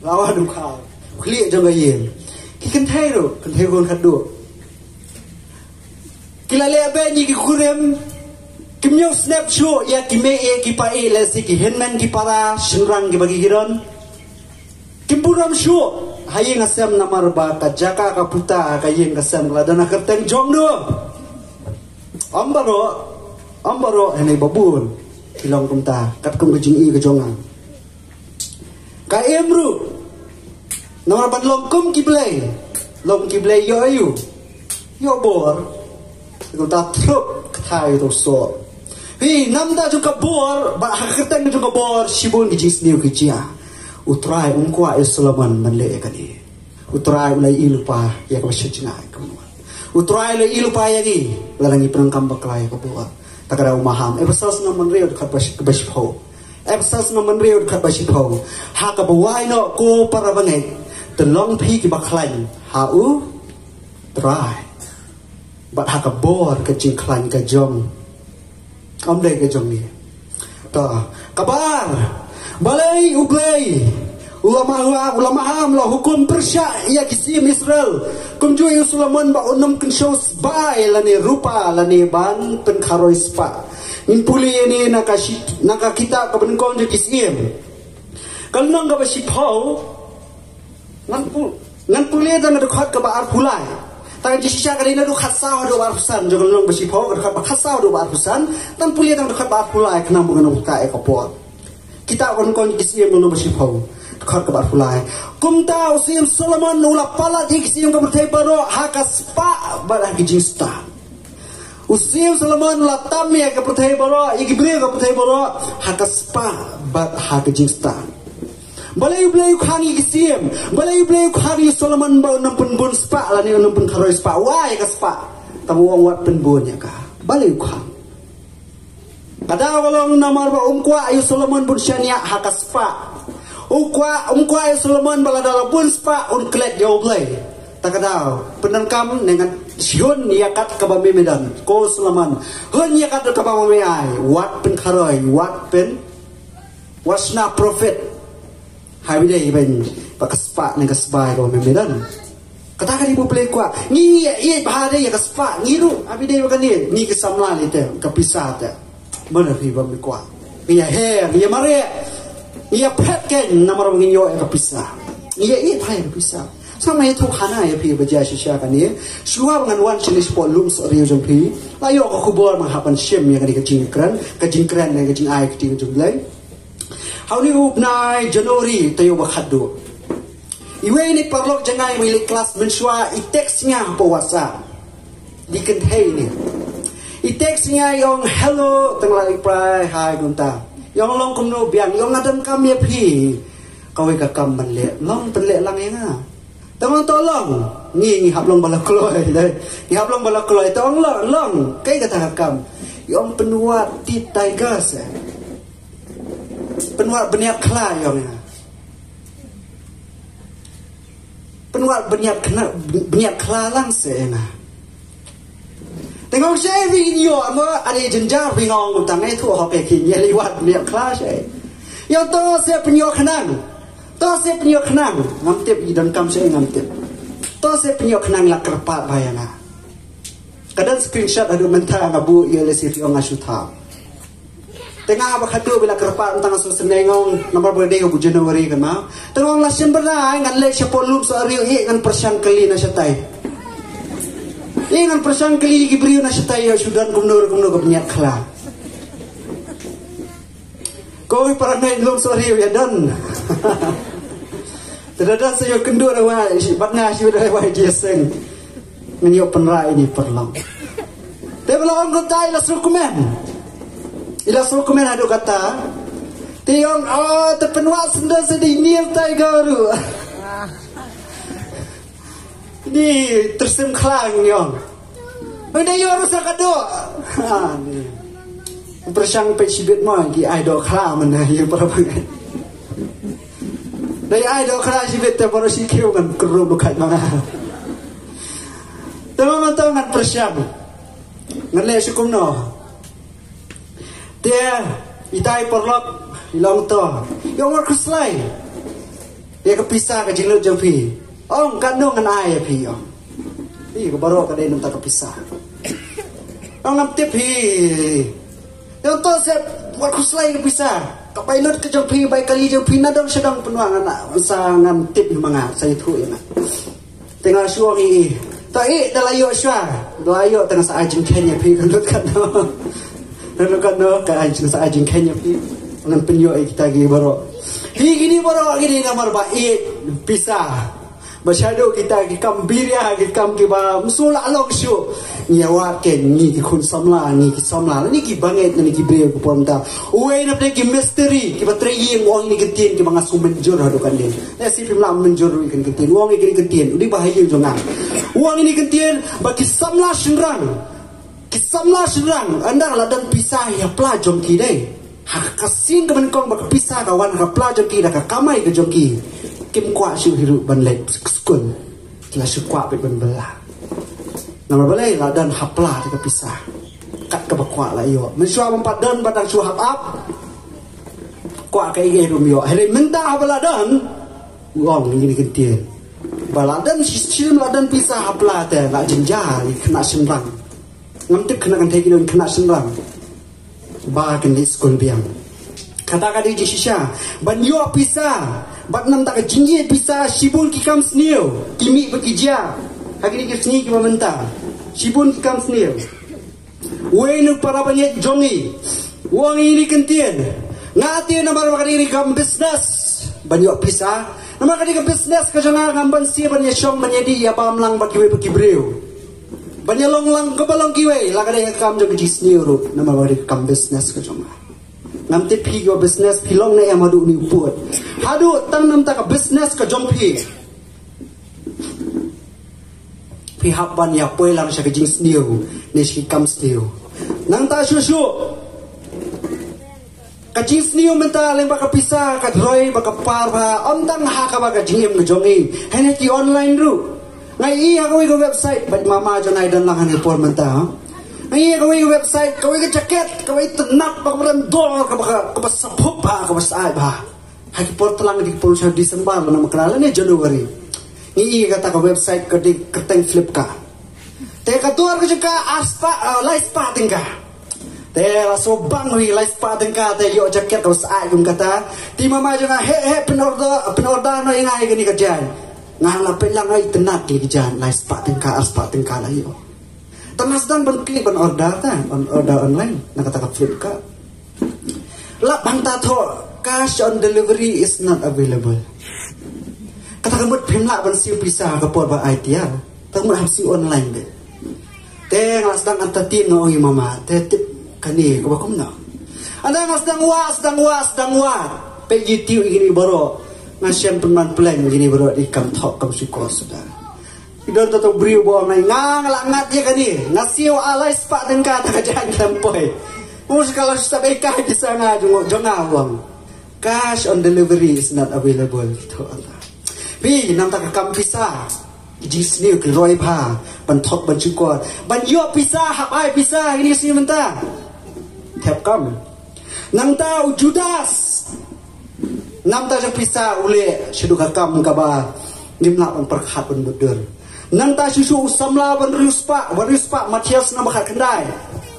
La wan u khaw. Khlieh jong ka ïing. Ki kynthei ruh, kynthei khun khatduh, ki la leh beiñ ïa ki kurim. Kim ïohsnep shuh ïa ki mei ïa ki pa ïa lehse ki hynmen ki para shynrang kiba ki don. Kim burom shuh ha ïing ha sem namar ba ka jaka ka puta ha ka ïing ka sem ka la don ha kyrteng jong no. Ym baroh, ym baroh, hynrei ba bun ki long kumta katkum ka jingïohi ka jong nga. Ka im ruh namar ban long kum ki blei. Long ki blei ïoh aïu? Ïoh bor. Kumta thlup kthai to so. Hi namta jong ka bor, ba ha kyrteng jong ka bor shibun ki jingsniew ki jia. U Trai um kwah ïa Solomon ban leh ïa kane. U Trai u la ïohi lypa ïa kaba shajngai kumno. U Trai u la ïohi lypa ïa ngi lada ngi pyndonkam bakla ïa ka bor. Ta ka daw maham. Ephesos lynnong hynriew dkhot ba shi, ba shiphew. Ephesos lynnong hynriew dkhot ba shiphew. Ha kaba wai noh ko para bangeit, to long phi kiba khlaiñ ha U Trai. Bad ha ka bor ka jingkhlaiñ ka jong, ym dei ka jong ngi. To, kaba ar, balei U Blei u la maham, u la maham, la hukum pyrshah ïa ki syiem Israel, kumjuh ïa u Solomon ba un ym kynshew sbai lane rupa lane ban pynkharoi spah. Ngin pule ïa ne na ka shi, na ka kitab kaba nyngkong jong ki Syiem. Ka lynnong kaba shiphew, ngan pu, ngan pule da na dkhot kaba arphew lai. Tang jingshisha ka dei na dkhot khatsaw haduh ba arphew san, jong ka lynnong ba shiphew, ka dkhot ba khatsaw haduh ba arphew san, tang pule tang dkhot ba arphew lai, khnang ba ngan ym ktah ïa ka por. Kitab Kong Kong ki Syiem lynnong ba shiphew, dkhot kaba arphew lai. Kumta u Syiem Solomon u la palat ïa ki syiem ka pyrthei baroh ha ka spah bad ha ka jingstad. U Syiem Solomon u la tam ïa ka pyrthei baroh, ïa ki briew ka pyrthei baroh, ha ka spah bad ha ka jingstad. Balei U Blei u khang ïa ki syiem? Balei U Blei u khang ïa u Solomon ba un ym pynbun spah lane un ym pynkharoi spah? Wai ïa ka spah. Tang u ong wat pynbun ïa ka. Balei u khang? Ka daw ka long namar ba um kwah ïa u Solomon ba un shaniah ha ka spah. U kwah, um kwah ïa u Solomon ba lada la bun spah un klet ïa U Blei. Ta ka daw, pyndonkam ne ngan shun ïa kat kaba me me don. Ko Solomon, hun ïa kat kaba me me ai, wat pynkharoi, wat pyn, wat shna profit. Haba ïadei ban, ba ka spah ne ka sbai kaba me me don. Kata ka dei ba U Blei u kwah. Ngi ïa, ïa ba ha dei ïa ka spah, ngi ruh, haba ïadei ba kane, ngi ki samla lei te, ka pisa te. Mano phi ba me kwah. Ngi ïa her, ngi ïa mareh. Ngi ïa phet ken, namar ba ngin ïoh ïa ka pisa. Ngi ïa ïeit ha ïa ka pisa. Sa ma ïathuh hana ïa phi ba jia shisha kane. Shuwa ba ngan wan shane shapoh lum sohriu jong phi, la ïoh ka khubor ba nga hap ban shim ïa kane ka jingkren, ka jingkren ne ka jingai ka ktien jong U Blei. Ha une u bnai January taïew ba khatduh, iwei na ki paralok jong nga iwei leit klas mynshuwa i text nga hapoh WhatsApp. Dei kynthei ne. I text nga i ong, "Hello," tang la i prai, "Hi," kumta. I ong, "Long kumno biang?" I ong, "Nga donkam ïa phi kawei ka kam ban leh." "Long, pynleh lang ïa nga." Tang ong, "To long." Ngi, ngi hap long ba la kloi, dei. Ngi hap long ba la kloi. Tang ong, "Long, long. Kaei kata ka kam?" I ong, "Pynwad tit tiger seh. Pynwad bniat khla," i ong ïa nga. "Pynwad bniat khla, bniat khla lang seh," ïa nga. Te nga ong, "Shaei phi ngin ïoh, mo, are jynjar phi," nga ong, tang ïathuh hok ïa ki, ngi leit wad bniat khla shaei. I ong, "To seh pynïoh khnang. To seh pynïoh khnang." Ngam tip i donkam shaei, ngam tip. "To seh pynïoh khnang, la kyrpad bha ïa nga." Ka don screenshot haduh mynta, nga buh ïa lei seh phi ong nga shu thap. Te nga ba khatduh ba la kyrpad mynta nga shu sneng ong, namar ba dei u January kan ma. Te nga ong la shen bynta, ai, ngan leit shapoh lum sohriu, ïeh ngan pyrshang kylli na shatai. Ïeh ngan pyrshang kylli ki briew na shatai, ïoh shu don kumno kumno ka bniat khla. Ko i para nai lum sohriu ïa don. Te da don sa ïoh kynduh da wai, bad nga shu da wai jia seng. Ngan ïoh pynrai ni paralok. Te ba la ong kumta i la sngewkmen. I la sngewkmen haduh katta. Te i ong, "Oh, te pynwad shen don seh dei niel tiger ruh." Ni tyrsim khla ngi ong. Ynda ïoh ruh sa ka doh. Ha, ni. Pyrshang peit shibit mo ki ai doh khla mynta ïa para bangeit. Da ai doh khla shibit te baroh shi kiew ngan kyrduh lukhat ma nga. Te ma mynta ngan pyrshang. Ngan leh shi kumno. Te ita i paralok i la ong to, i ong, "Wat khuslai ïa ka pisa ka jinglut jong phi." Ong, "Katno ngan ai ïa phi?" Ong, "Ïa ka baroh ka dei na bynta ka pisa." Ong, "Ngam tip hi." Ïa, "To seh, wat khuslai ïa ka pisa. Ka bai lut ka jong phi, bai kali jong phi, na dong sha dong pynwad, ngan sa, ngam tip hi ma nga, sa ïathuh ïa nga." Te nga shu ong, "Ïeh, ïeh. To ïeh, da la ïoh shuwa. Da la ïoh, te ngan sa ai jingkheiñ ïa phi, ka lut katno. Ka lut katno, ka ai jing, sa ai jingkheiñ ïa phi. Ngan pynïoh ïa kita ki baroh." Hi kine baroh kine namar ba ïeit pisa. Ba shaduh kita ki kam biria, ki kam kiba ym shu lah long shuh. Ngi ïa wad ken, ngi ki khun samla, ngi ki samla, ngi ki bangeit, ngi ki briew ki por mynta. Uwei na pdeng ki mistri kiba trei ïing u ong ïa kine ki ktien kiba nga sngew mynjur haduh kane. Lehse phim lah mynjur ruh ïa kine ki ktien. U ong ïa kine ki ktien, u dei ba ha ïing jong nga. U ong ïa kine ki ktien ba ki samla shynrang, ki samla shynrang, ynda la don pisa ha pla jong ki dei, ha ka sien kaba nyngkong ba ka pisa ka wan ha ka pla jong ki da ka kamai ka jong ki, kim kwah shuh hi ruh ban leit skul. Ki la shu kwah beit ban bylla. Namar balei? La don ha pla te ka pisa. Kat kaba kwah la ïoh. Mynshuwa bym pat don ba dang shu hap ap, kwah kaei kaei ruh ym ïoh. Hynrei mynta haba la don, u ong ïa kine ki ktien. Ba la don shi, shi, la don pisa ha pla te la jynjar ïa ki khynnah shynrang. Ngam tip khynnah kynthei ki don khynnah shynrang ba kin leit skul biang. Kata ka dei jingshisha ban ïoh pisa. Bad namar ka jingïeit pisa shibun ki kam sniew ki mih bad ki jia. Ha kine ki sngi kiba mynta, shibun ki kam sniew. Wei na para bangeit jong ngi u ong ïa kane ka ktien, nga te namar ba ka dei ka kam business ban ïoh pisa. Namar ka dei ka business ka jong nga, ngam banse ban ïashong ban ïadih ïabam lang bad kiwei pat ki briew, ban ïalong lang kaba long kiwei. La ka dei ka kam jong ka jingsniew ruh, namar ba ka dei ka kam business ka jong nga. Ngam tip phi kiba business phi long ne em haduh une u pud. Haduh tang namar ka business ka jong phi, phi hap ban ïa poi lang sha ka jingsniew ne sha ki kam sniew. Nangta shuh shuh, ka jingsniew mynta lyngba ka pisa ka roi bad ka par bha, ym tang ha kaba ka jingim ka jong ngi, hynrei ki online ruh. Nga ïohi ha kawei ka website, bad mama jong nga i don lang ha kane ka por mynta, ha. Nga ïohi ha kawei ka website, kawei ka jaket, kawei tynnat, ba ka brand dor, kaba, kaba, kaba sbun bha, kaba syaid bha. Ha ki por tlang, ha ki por sha December lane, ma kane lane January. Ngi ïohi kata ka website ka dei kyrteng Flipkart. Te ka dor ka jong ka ar spah, ah, lai spah tyngka. Te la shu bang ïa lai spah tyngka, te ïoh jaket kaba syaid kum kata. Te mama jong nga, "Hei, hei, pyn order, pyn order noh ïa nga ïa kane ka jaiñ." Nga la peit lang, ai, tynnat ïa ka jaiñ, lai spah tyngka, ar spah tyngka la ïoh. Te nga sdang ban klik ban order, te ban order online na kata ka Flipkart. Lah bang ta thoh, "Cash on delivery is not available." Kata ka mut phim lah ban siew pisa ha ka por ba ai tiar. Te mut hap siew online beit. Te nga sdang entertain, nga ong ïa mama, te tip kane kaba kumno. Ynda nga sdang wad, sdang wad, sdang wad, peit YouTube ïa kine baroh. Nga shem pynban pleng ïa kine baroh, dei kam thoh kam shukor suda. Ki don tang uto u briew ba ong, nga, nga la ngat ïa kane, nga siew ar lai spah tyngka, te ka jaiñ kam poi. Mut ka la shu sap ïa ka pisa nga jong, jong nga, u ong. "Cash on delivery is not available." Thoh ata. Phi, namar ka kam pisa, ki jingsniew ki roi bha ban thoh ban shukor. Ban ïoh pisa, hap ai pisa ha kine ki sngi mynta. Thep kam. Nangta u Judas, namar ka jong pisa u leh shaduh ka kam kaba ngim lah ban pyrkhat ban mutdur. Nangta shuh shuh u samla ba hynriew spah, ba hynriew spah, Mathaios lynnong ba khatkhyndai.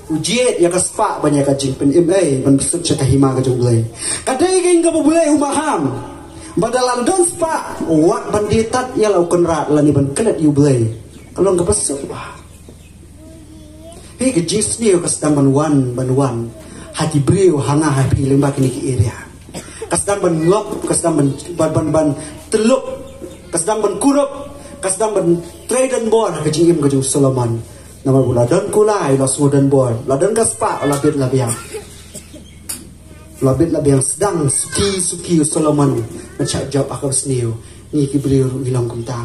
U jied ïa ka spah ban ïa ka jingpynim ei, ban pynsuk sha ka hima ka jong U Blei. Ka dei keiñ kaba U Blei u maham ba da la don spah, wat ban die tad ïa la u kynrad lane ban klet ïa U Blei. Ka long kaba suk bha. Phi, ka jingsniew ka sdang ban wan, ban wan ha ki briew, ha nga ha phi, lyngba kine ki area. Ka sdang ban ngop, ka sdang ban, ban, ban, ban tyllup, ka sdang ban kurup, ka sdang ban trei donbor ha ka jingim ka jong u Solomon. Namar ba la don kulai, la shu donbor, la don ka spah, la bit la biang. La bit la biang, sdang suki suki u Solomon ban shah jop ha kaba sniew. Ngi ki briew ruh ngi long kumta.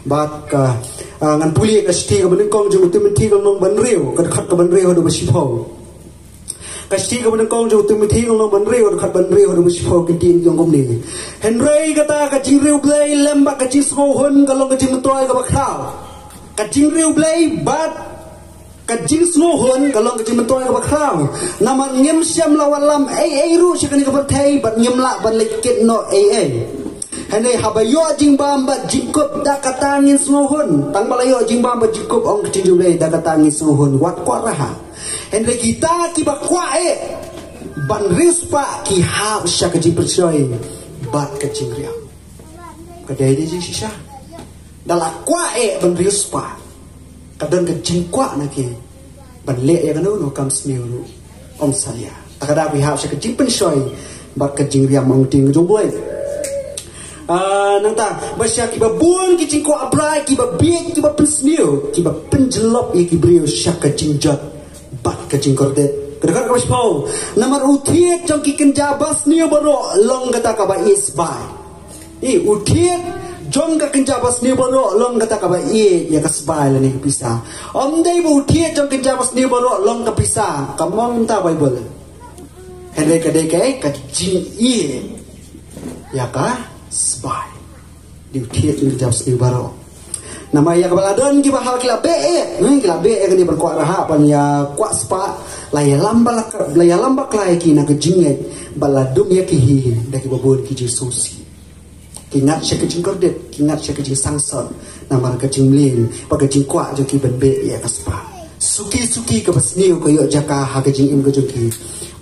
Bad ka, ah, ngan pule ka shithi kaba nyngkong jong u Timothi ka lynnong ba hynriew, ka dkhot kaba hynriew haduh ba shiphew. Ka shithi kaba nyngkong jong u Timothi ka lynnong ba hynriew, ka dkhot ba hynriew haduh ba shiphew, ka ktien ka ong kumne. Hynrei kata ka jingriewblei lem bad ka jingsngewhun ka long ka jingmyntoi kaba khraw. Ka jingriewblei bad ka jingsngewhun ka long ka jingmyntoi kaba khraw. Namar ngim shym la wallam ei ei ruh sha kane ka pyrthei bad ngim lah ban leit kit noh ei ei. Hynrei haba ïoh jingbam bad jingkup, da kata ngin sngewhun. Tang ba la ïoh jingbam bad jingkup, ong ka ktien jong U Blei, da kata ngin sngewhun, wat kwah raha. Hynrei kita kiba kwah eh ban riewspah ki hap sha ka jingpynshoi bad ka jingriam. Ka dei, dei jingshisha. Da la kwah eh ban riewspah, ka don ka jingkwah na ki ban leh ïa kano kano ka kam sniew ruh, ym salia. Te ka da phi hap sha ka jingpynshoi bad ka jingriam, ong ka ktien ka jong U Blei. Ah, nangta, ba sha kiba bun ki jingkwah brai, kiba bieit, kiba pynsniew, kiba pynjyllop ïa ki briew sha ka jingjot bad ka jingkordit. Ka dkhot kaba shiphew. Namar u thied jong ki kynja basniew baroh long kata kaba ïeit sbai. I, u thied jong ka kynja basniew baroh long kata kaba ïeit ïa ka sbai lane ka pisa. Ym dei ba u thied jong kynja basniew baroh long ka pisa, kam ong mynta Baibl. Hynrei ka dei kaei, ka jingïeit ïa ka sbai. Dei u thied jong kynja basniew baroh. Namar ïa kaba la don kiba hap ki la beh eh, hmm, ki la beh eh kane ban kwah raha, ban ïa kwah spah, la ïalam ba la, la ïalam bakla ïa ki na ka jingngeit, bad la dum ïa ki hi da kiba bun ki jingsngewsih. Ki ngat sha ka jingkordit, ki ngat sha ka jingsangsot namar ka jingmlien bad ka jingkwah jong ki ban beh ïa ka spah. Suki suki kaba sniew ka ïoh jaka ha ka jingim ka jong ki.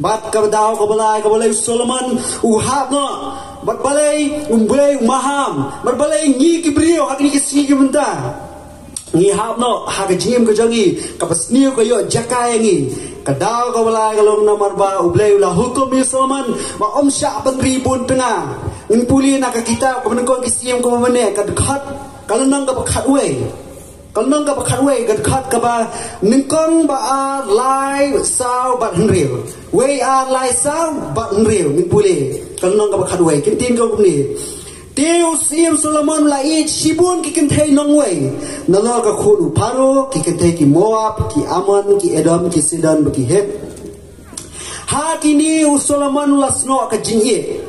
Bad kaba daw kaba lai, kaba lai u Solomon u hap noh. Bad balei U Blei u maham? Bad balei ngi ki briew ha kine ki sngi ki mynta? Ngi hap noh ha ka jingim ka jong ngi, kaba sniew ka ïoh jaka ïa ngi. Ka daw kaba lai ka long namar ba U Blei u la hukum ïa u Solomon ba um shah ban ri bun tnga. Ngin pule na ka kitab Kaba Nyngkong ki Syiem kaba mynne, ka dkhot, ka lynnong kaba khatwei. Ka lynnong kaba khatwei, ka dkhot kaba nyngkong, ba ar, lai, saw bad hynriew. Wei, ar, lai, saw bad hynriew. Ngin pule ka lynnong kaba khatwei. Ka ktien ka ong kumne: Te u Syiem Solomon u la ïeit shibun ki kynthei nongwei, nalor ka khun u Pharaoh, ki kynthei ki Moab, ki Ammon, ki Edom, ki Sidon bad ki Hit. Ha kine u Solomon u la snoh ka jingïeit.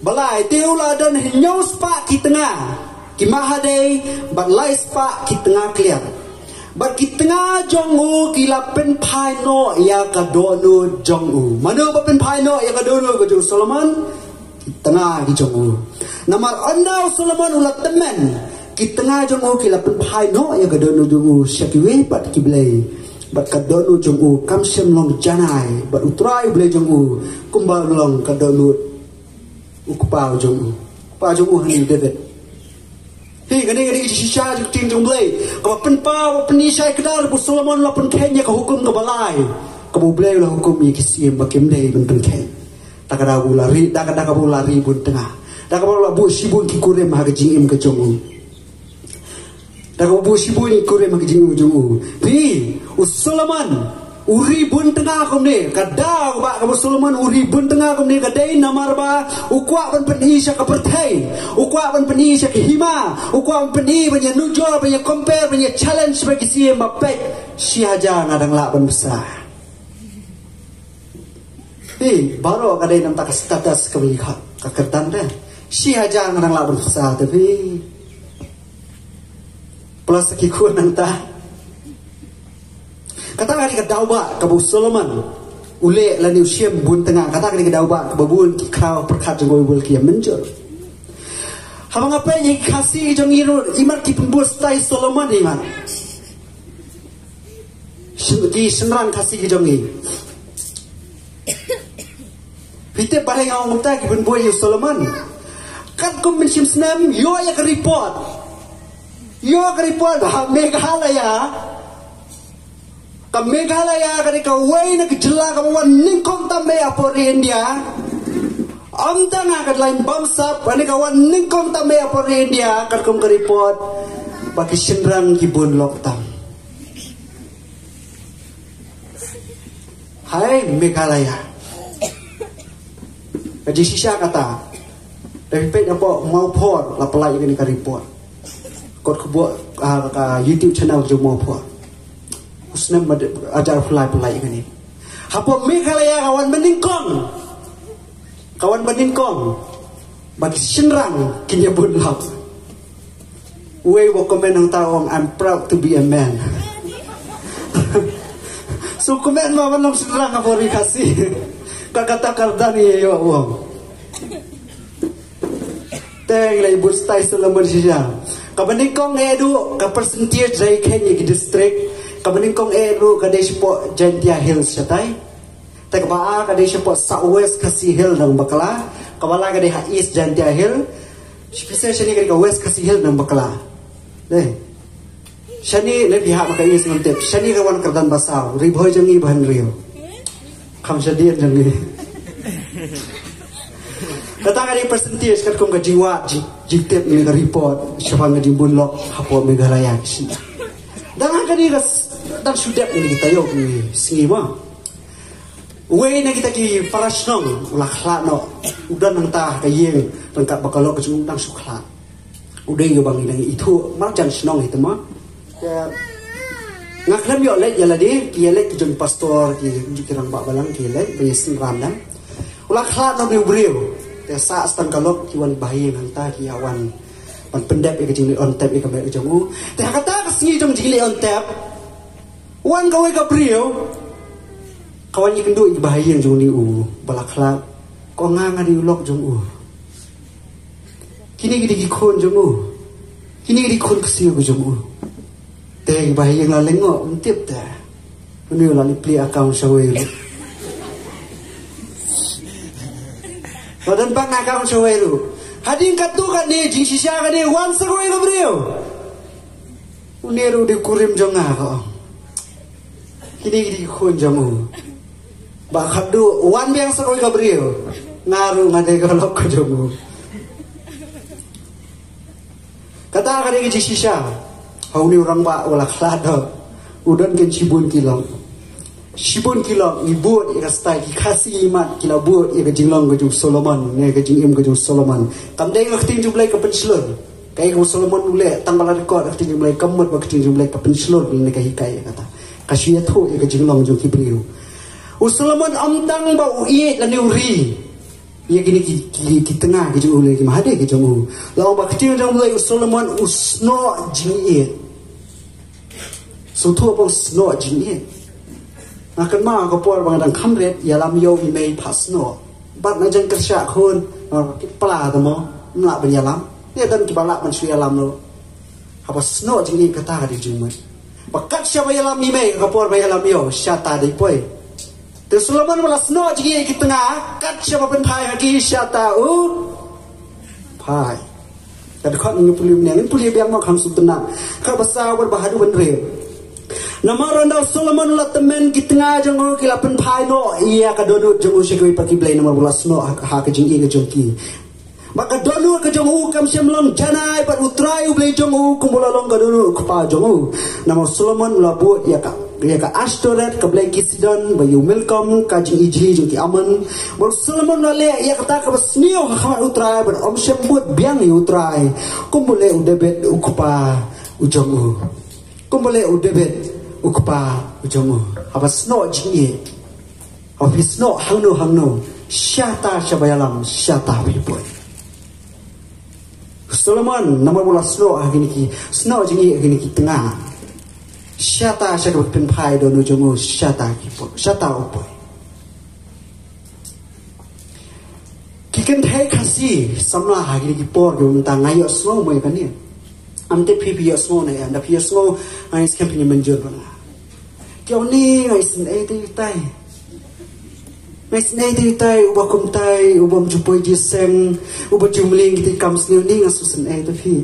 Balei? Te u la don hynñiew spah ki tnga ki mahadei bad lai spah ki tnga kliar. Bad ki tnga jong u ki la pynphai noh ïa ka dohnud jong u. Mano ba pynphai noh ïa ka dohnud ka jong u Solomon? Ki tnga ki jong u. Namar ynda u Solomon u la tymmen, ki tnga jong u ki la pynphai noh ïa ka dohnud jong u sha kiwei pat ki blei. Bad ka dohnud jong u kam shym long janai bad U Trai U Blei jong u, kumba long ka dohnud u kpa jong u. Kpa jong u hangne u David. Hi, kane, kane ka jingshisha jong ka ktien jong U Blei, kaba pynpaw, ba pyni shai kdar ba u Solomon u la pynkheiñ ïa ka hukum kaba lai kaba U Blei u la hukum ïa ki syiem ba kim dei ban pynkheiñ. Da kaba u la ri, da ka, da kaba u la ri bun tnga. Da kaba u la buh shibun ki kurim ha ka jingim ka jong u. Da kaba u buh shibun ki kurim ha ka jingim ka jong u. Phi, u Solomon u ri bun tnga kumne. Ka daw kaba, kaba u Solomon u ri bun tnga kumne ka dei namar ba u kwah ban pyni sha ka pyrthei. U kwah ban pyni sha ka hima. U kwah ban pyni, ban ïanujor, ban ïa compare, ban ïa challenge bad ki syiem ba peit, shi hajar nga dang lah ban bsa. Phi, baroh ka dei namar ka status kaba ngi khot, ka kyrdan te. Shi hajar nga dang lah ban bsa te phi. Plus ki khun nangta. Kata ka dei ka daw ba kaba u Solomon u leh lane u shim bun tnga. Kata ka dei ka daw ba kaba bun ki khraw pyrkhat jong ka Baibl ki ïa mynjur. Haba nga peit ïa ki Khasi jong ngi ruh, imat ki pynbud stai Solomon imat. Syn-, ki shynrang Khasi ki jong ngi. Phi tip balei nga ong kumta, ki pynbud ïa u Solomon? Katkum mynshem snem ïoh ïa ka report. Ïoh ka report ba ha Meghalaya, ka Meghalaya ka dei kawei na ki jylla kaba wan nyngkong tam eh hapoh ri India. Ym tang ha ka lain bamsap, ka dei ka wan nyngkong tam eh hapoh ri India, katkum ka report ba ki shynrang ki bun lok tam. Hai Meghalaya. Ka jingshisha kata, da phi peit hapoh Mawphor la pynlait ïa kane ka report. Kot khubor, ah, ka YouTube channel jong Mawphor. U snem ba hajar pynlait, pynlait ïa kane. Hapoh Meghalaya ka wan ba nyngkong. Ka wan ba nyngkong ba ki shynrang kin ïa bun lok. Uwei u comment hangta u ong, "I'm proud to be a man." So comment ba ban long shynrang hapoh ri Khasi. Ka kata ka kyrdan ïa u ong. Te ngi la ïa bud stai Solomon shisha. Kaba nyngkong eh ruh, ka percentage jong ki kheiñ ïa ki district, kaba nyngkong eh ruh ka dei shapoh Jaintia Hills shatai. Te kaba ar ka dei shapoh South West Khasi Hills dang bakla. Kaba lai ka dei ha East Jaintia Hills. Shisha shane ka dei ka West Khasi Hills dang bakla. Dei. Shane, lei phi hap ma ka East ngam tip. Shane ka wan kyrdan ba saw. Ri Bhoi jong ngi ba hynriew. Kham shadien jong ngi. Kata ka dei percentage katkum ka jingwad, jing, jingtip ne ka report shaphang ka jingbun lok hapoh Meghalaya ki shynrang. Dang ha kane ka s-, dang shu dep ne kita ïoh ki sngi ma. Uwei na kita ki para shnong u la khlad noh. U don hangta ha ka ïing ryngkat ba ka lok ka jong u, dang shu khlad. U dei uba ngi dang ithuh marjan shnong hi te ma. Nga khlem ïoh leit ïa lade, ki ïa leit ki jong pastor, ki, ki rangbah balang ki ïa leit ban ïa synran dang. U la khlad noh une u briew. Te sah tang ka lok ki wan ba ha ïing hangta, ki ïa wan ban pyndep ïa ka jingleh on tep ïa ka met ka jong u. Te ha kata ka sngi jong jingleh on tep, wan kawei ka briew, ka wan ïakynduh ïa ka ba ha ïing jong une u ba la khlad. Ka ong, "Nga, nga dei u lok jong u. Kine ki dei ki khun jong u. Kine ki dei ki khun ksiew ka jong u." Te ki ba ha ïing la lyngngoh, ym tip te. Une u la leit plie account shawei ruh. La don bank account shawei ruh. Hadien katto katne, jingshisha katne, wan sa kawei ka briew. Une ruh u dei u kurim jong nga, ka ong. Kine ki dei ki khun jong u. Ba khatduh wan biang sa kawei ka briew, nga ruh nga dei ka lok ka jong u. Kata ka dei ka jingshisha ha une u rangbah uba la khlad doh. U don ken shibun ki lok. Shibun ki lok, ngi bud ïa ka style, ki Khasi ki mat ki la bud ïa ka jinglong ka jong u Solomon ne ka jingim ka jong u Solomon. Kam dei ka ktien jong U Blei ka pynshlur. Kaei kaba u Solomon u leh, tang ba la record ha ka ktien jong U Blei, kam mut ba ka ktien jong U Blei ka pynshlur ne ka hikai ïa kata. Ka shu ïathuh ïa ka jinglong jong ki briew. U Solomon ym tang ba u ïeit lane u ri ïa kine ki, ki, ki tnga ki jong u lane ki mahade ki jong u. La ong ba ka ktien jong U Blei, u Solomon u snoh jingïeit. Sngewthuh ba u snoh jingïeit. Nga kynmaw ka por ba nga dang kham rit, ïalam ïa u i mei phah snoh. Bad nga jan kyrshah khun, nga ki pla te mo, ym lah ban ïalam. Ïa don kiba lah ban shu ïalam ruh. Haba snoh jingïeit kata ka dei jingmut. Ba kat shaba ïalam i mei, ka por ba ïalam ïa u, shata dei poi. Te u Solomon ba la snoh jingïeit ki tnga, kat shaba pynphai ha ki, shata u phai. Ka dkhot ngi pule mynne, ngin pule biang mo, kham sngewtynnat. Ka ba saw bad ba haduh hynriew. Namar ynda u Solomon u la tymmen, ki tnga jong u ki la pynphai noh ïa ka dohnud jong u sha kiwei pat ki blei, namar ba u la snoh ha, ha ka jingïeit ka jong ki. Bad ka dohnud ka jong u kam shym long janai bad U Trai U Blei jong u, kumba la long ka dohnud u kpa jong u. Namar u Solomon u la bud ïa ka, ïa ka Ashtoreth, ka blei ki Sidon, bad ïa u Milkom, ka jingijli jong ki Amon. Bad u Solomon u la leh ïa kata kaba sniew ha khmat U Trai, bad um shym bud biang ïa U Trai, kumba leh u David u kpa u jong u. Kumba leh u David u kpa u jong u. Haba snoh jingïeit, haba phi snoh hangno hangno, shata shaba ïalam, shata phi poi. Solomon namar ba u la snoh ha kine ki, snoh jingïeit ha kine ki tnga, shata shaba pynphai dohnud jong u, shata ki poi, shata u poi. Ki kynthei Khasi samla ha kine ki por kiba mynta, nga ïohsngew mo ïa kane. Ym tip phi, phi ïohsngew ne em, ynda phi ïohsngew, nga ngeit skhem phin ïa mynjur bad nga. Ki ong, ni nga isynei te tai. Nga isynei te tai, uba kumtai, uba ym ju poi jingïaseng, uba ju mlien kita ki kam sniew, ni nga shu isynei te phi.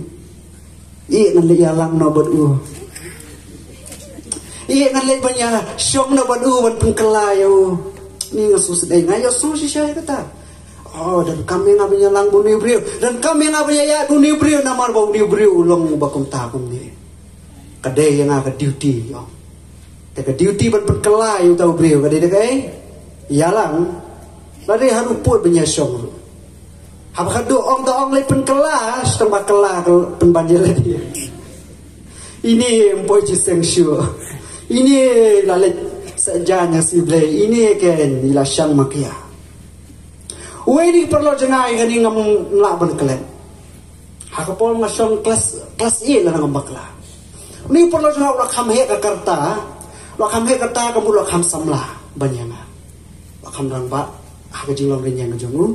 Ïeh ngan leit ïalang noh bad u. Ïeh ngan leit ban ïashong noh bad u, ban pynkylla ïa u. Ni nga shu isynei, nga ïohsngew shisha ïa kata. Oh, donkam ïa nga ban ïalang bad une u briew. Donkam ïa nga ban ïaïaid bad une u briew, namar ba une u briew u long uba kumta kumne. Ka dei ïa nga ka duty, ong. Te ka duty ban pynkylla ïa uta u briew ka dei da kaei? Ïalang. Lada dei haduh pud ban ïashong ruh. Haba ka dei ong da ong leit pynkylla, shu tang ba kylla ka pynban ïa lade. Ine ym poi jingïaseng shuh. Ine la leit sah jaiñ ha sih Blei. Ine ken i la shang makia. Uwei na ki paralok jong nga, ïa kane ngam lah ban klet. Ha ka por nga shong klas, klas eight la nga bakla. Une u paralok jong nga u la kham heh ka rta, u la kham heh ka rta, kumba u la kham samla ban ïa nga. U la kham rangbah ha ka jinglong rynïeng ka jong u.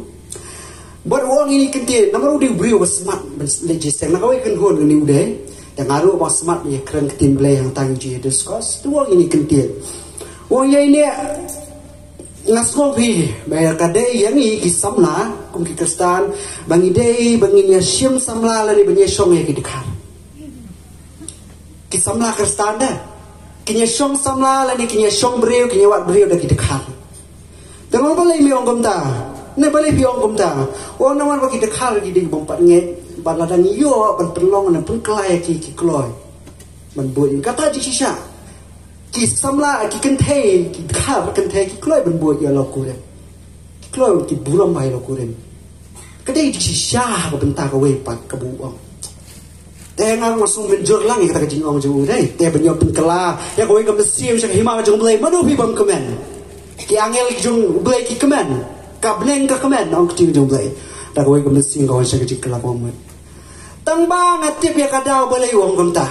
Bad u ong ïa kane ka kyntien, namar u dei u briew uba smat ban leit jingïaseng, na kawei ka kynhun kane u dei. Te nga ruh uba smat ban ïakren ka ktien Blei hangta, ngi ju ïa discuss. Te u ong ïa kane ka kyntien. U ong ïa ine, nga sngewbha ba ka dei ïa ngi ki samla kum ki Khristan, ba ngi dei ban ïa shim samla lane ban ïa shong ïa ki dkhar. Ki samla Khristan de kin ïa shong samla lane kin ïa shong briew, kin ïa wad briew da ki dkhar. Te nga ong, balei me ong kumta? Ne balei phi ong kumta? U ong, namar ba ki dkhar ki dei ki bym pat ngeit, bad lada ngi ïoh ban pynlong ne pynkylla ïa ki, ki kloi ban buit. Kata jingshisha. Ki samla, ki kynthei, ki dkhar kynthei ki kloi ban buit ïa la u kurim. Ki kloi, ki burom bha ïa la u kurim. Ka dei jingshisha ha ka bynta kawei pat kaba u ong. Te nga ruh nga sngew mynjur lang ïa kata ka jingong jong u, dei. Te ban ïoh pynkylla ïa kawei ka mynsiem sha ka hima ka jong U Blei, mano phi bym kmen? Ki angel ki jong U Blei ki kmen. Ka bneng ka kmen, ong ka ktien jong U Blei. Da kawei ka mynsiem ka wan sha ka jingkylla kaba mut. Tang ba nga tip ïa ka daw balei u ong kumta.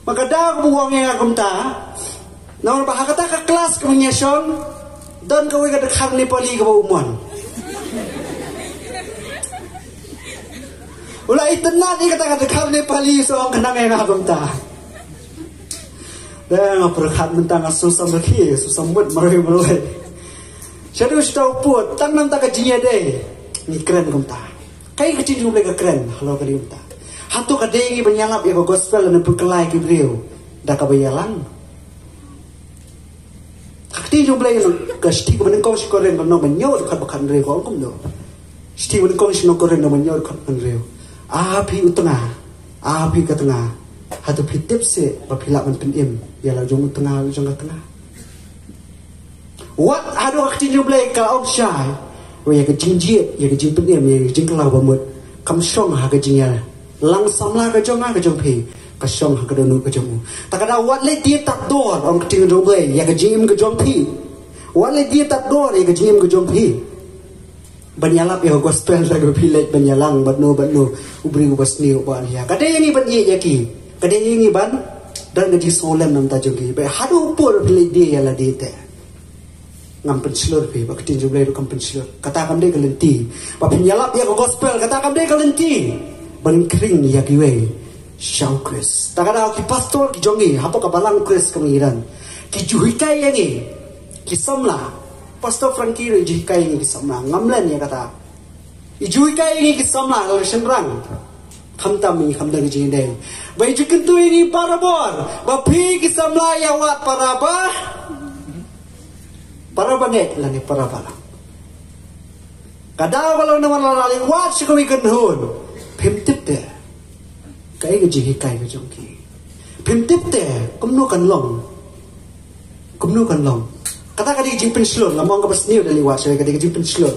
Ma ka daw kaba u ong ïa nga kumta, namar ba ha kata ka klas kaba ngi ïa shong, don kawei ka dkhar Nepali kaba u mon. U la itynnad ïa kata ka dkhar Nepali, sa ong khnang ïa nga kumta. Te nga pyrkhat mynta nga sngewsam rkhie, sngewsam mut marwei marwei. Shaduh shaduh pud, tang namar ka jingïadei, ngi kren kumta. Kaei ka jingïadei ka kren, halor ka dei kumta. Hato ka dei ngi ban ïalap ïa ka gospel lane pynkylla ïa ki briew da kaba ïalang? Ka ktien jong U Blei, ka shithi kaba nyngkong sha ki Korinth, lynnong ba hynñiew, dkhot ba khathynriew ka ong kumno. Shithi kaba nyngkong sha ki Korinth, lynnong ba hynñiew, dkhot ba khathynriew. A phi u tnga, a phi ka tnga, hato phi tip seh ba phi lah ban pynim ïa la jong u tnga, la jong ka tnga? Wat haduh ka ktien jong U Blei ka ong shai, wa ïa ka jingjied, ïa ka jingpynim, ïa ka jingkylla ba mut kam shong ha ka jingïalang samla ka jong nga, ka jong phi, ka shong ha ka dohnud ka jong u. Ta ka daw wat leit die tad dor, ong ka ktien jong U Blei, ïa ka jingim ka jong phi. Wat leit die tad dor ïa ka jingim ka jong phi ban ïalap ïa ka gospel da kaba phi leit ban ïalang bad no bad no, u briew uba sniew, uba liah. Ka dei ïa ngi ban ïeh ïa ki, ka dei ïa ngi ban don ka jingsngewlem na ka bynta jong ki. Ba haduh u pud ba phi leit die ïa lade te, ngam pynshlur phi, ba ka ktien jong U Blei ruh kam pynshlur. Kata kam dei ka lynti ba phin ïalap ïa ka gospel, kata kam dei ka lynti ban khring ïa kiwei sha U Khrist. Ta ka daw ki pastor ki jong ngi hapoh ka balang U Khrist kaba ngi don, ki ju hikai ïa ngi ki samla. Pastor Frankie ruh i ju hikai ïa ngi ki samla, ngam len ïa kata. I ju hikai ïa ngi ki samla, la shynrang. Khamtam ïa ngi, khamtam ïa ngi jingdei. Ba i ju kyntu ïa ngi barabor ba phi ki samla ïa wad para ba, para bangeit lane para balang. Ka daw ka long namar la leit wad sha kawei ka kynhun, phim tip te kaei ka jinghikai ka jong ki. Phim tip te kumno kan long. Kumno kan long. Kata ka dei ka jingpynshlur, ngam ong kaba sniew da leit wad sha kawei, ka dei ka jingpynshlur.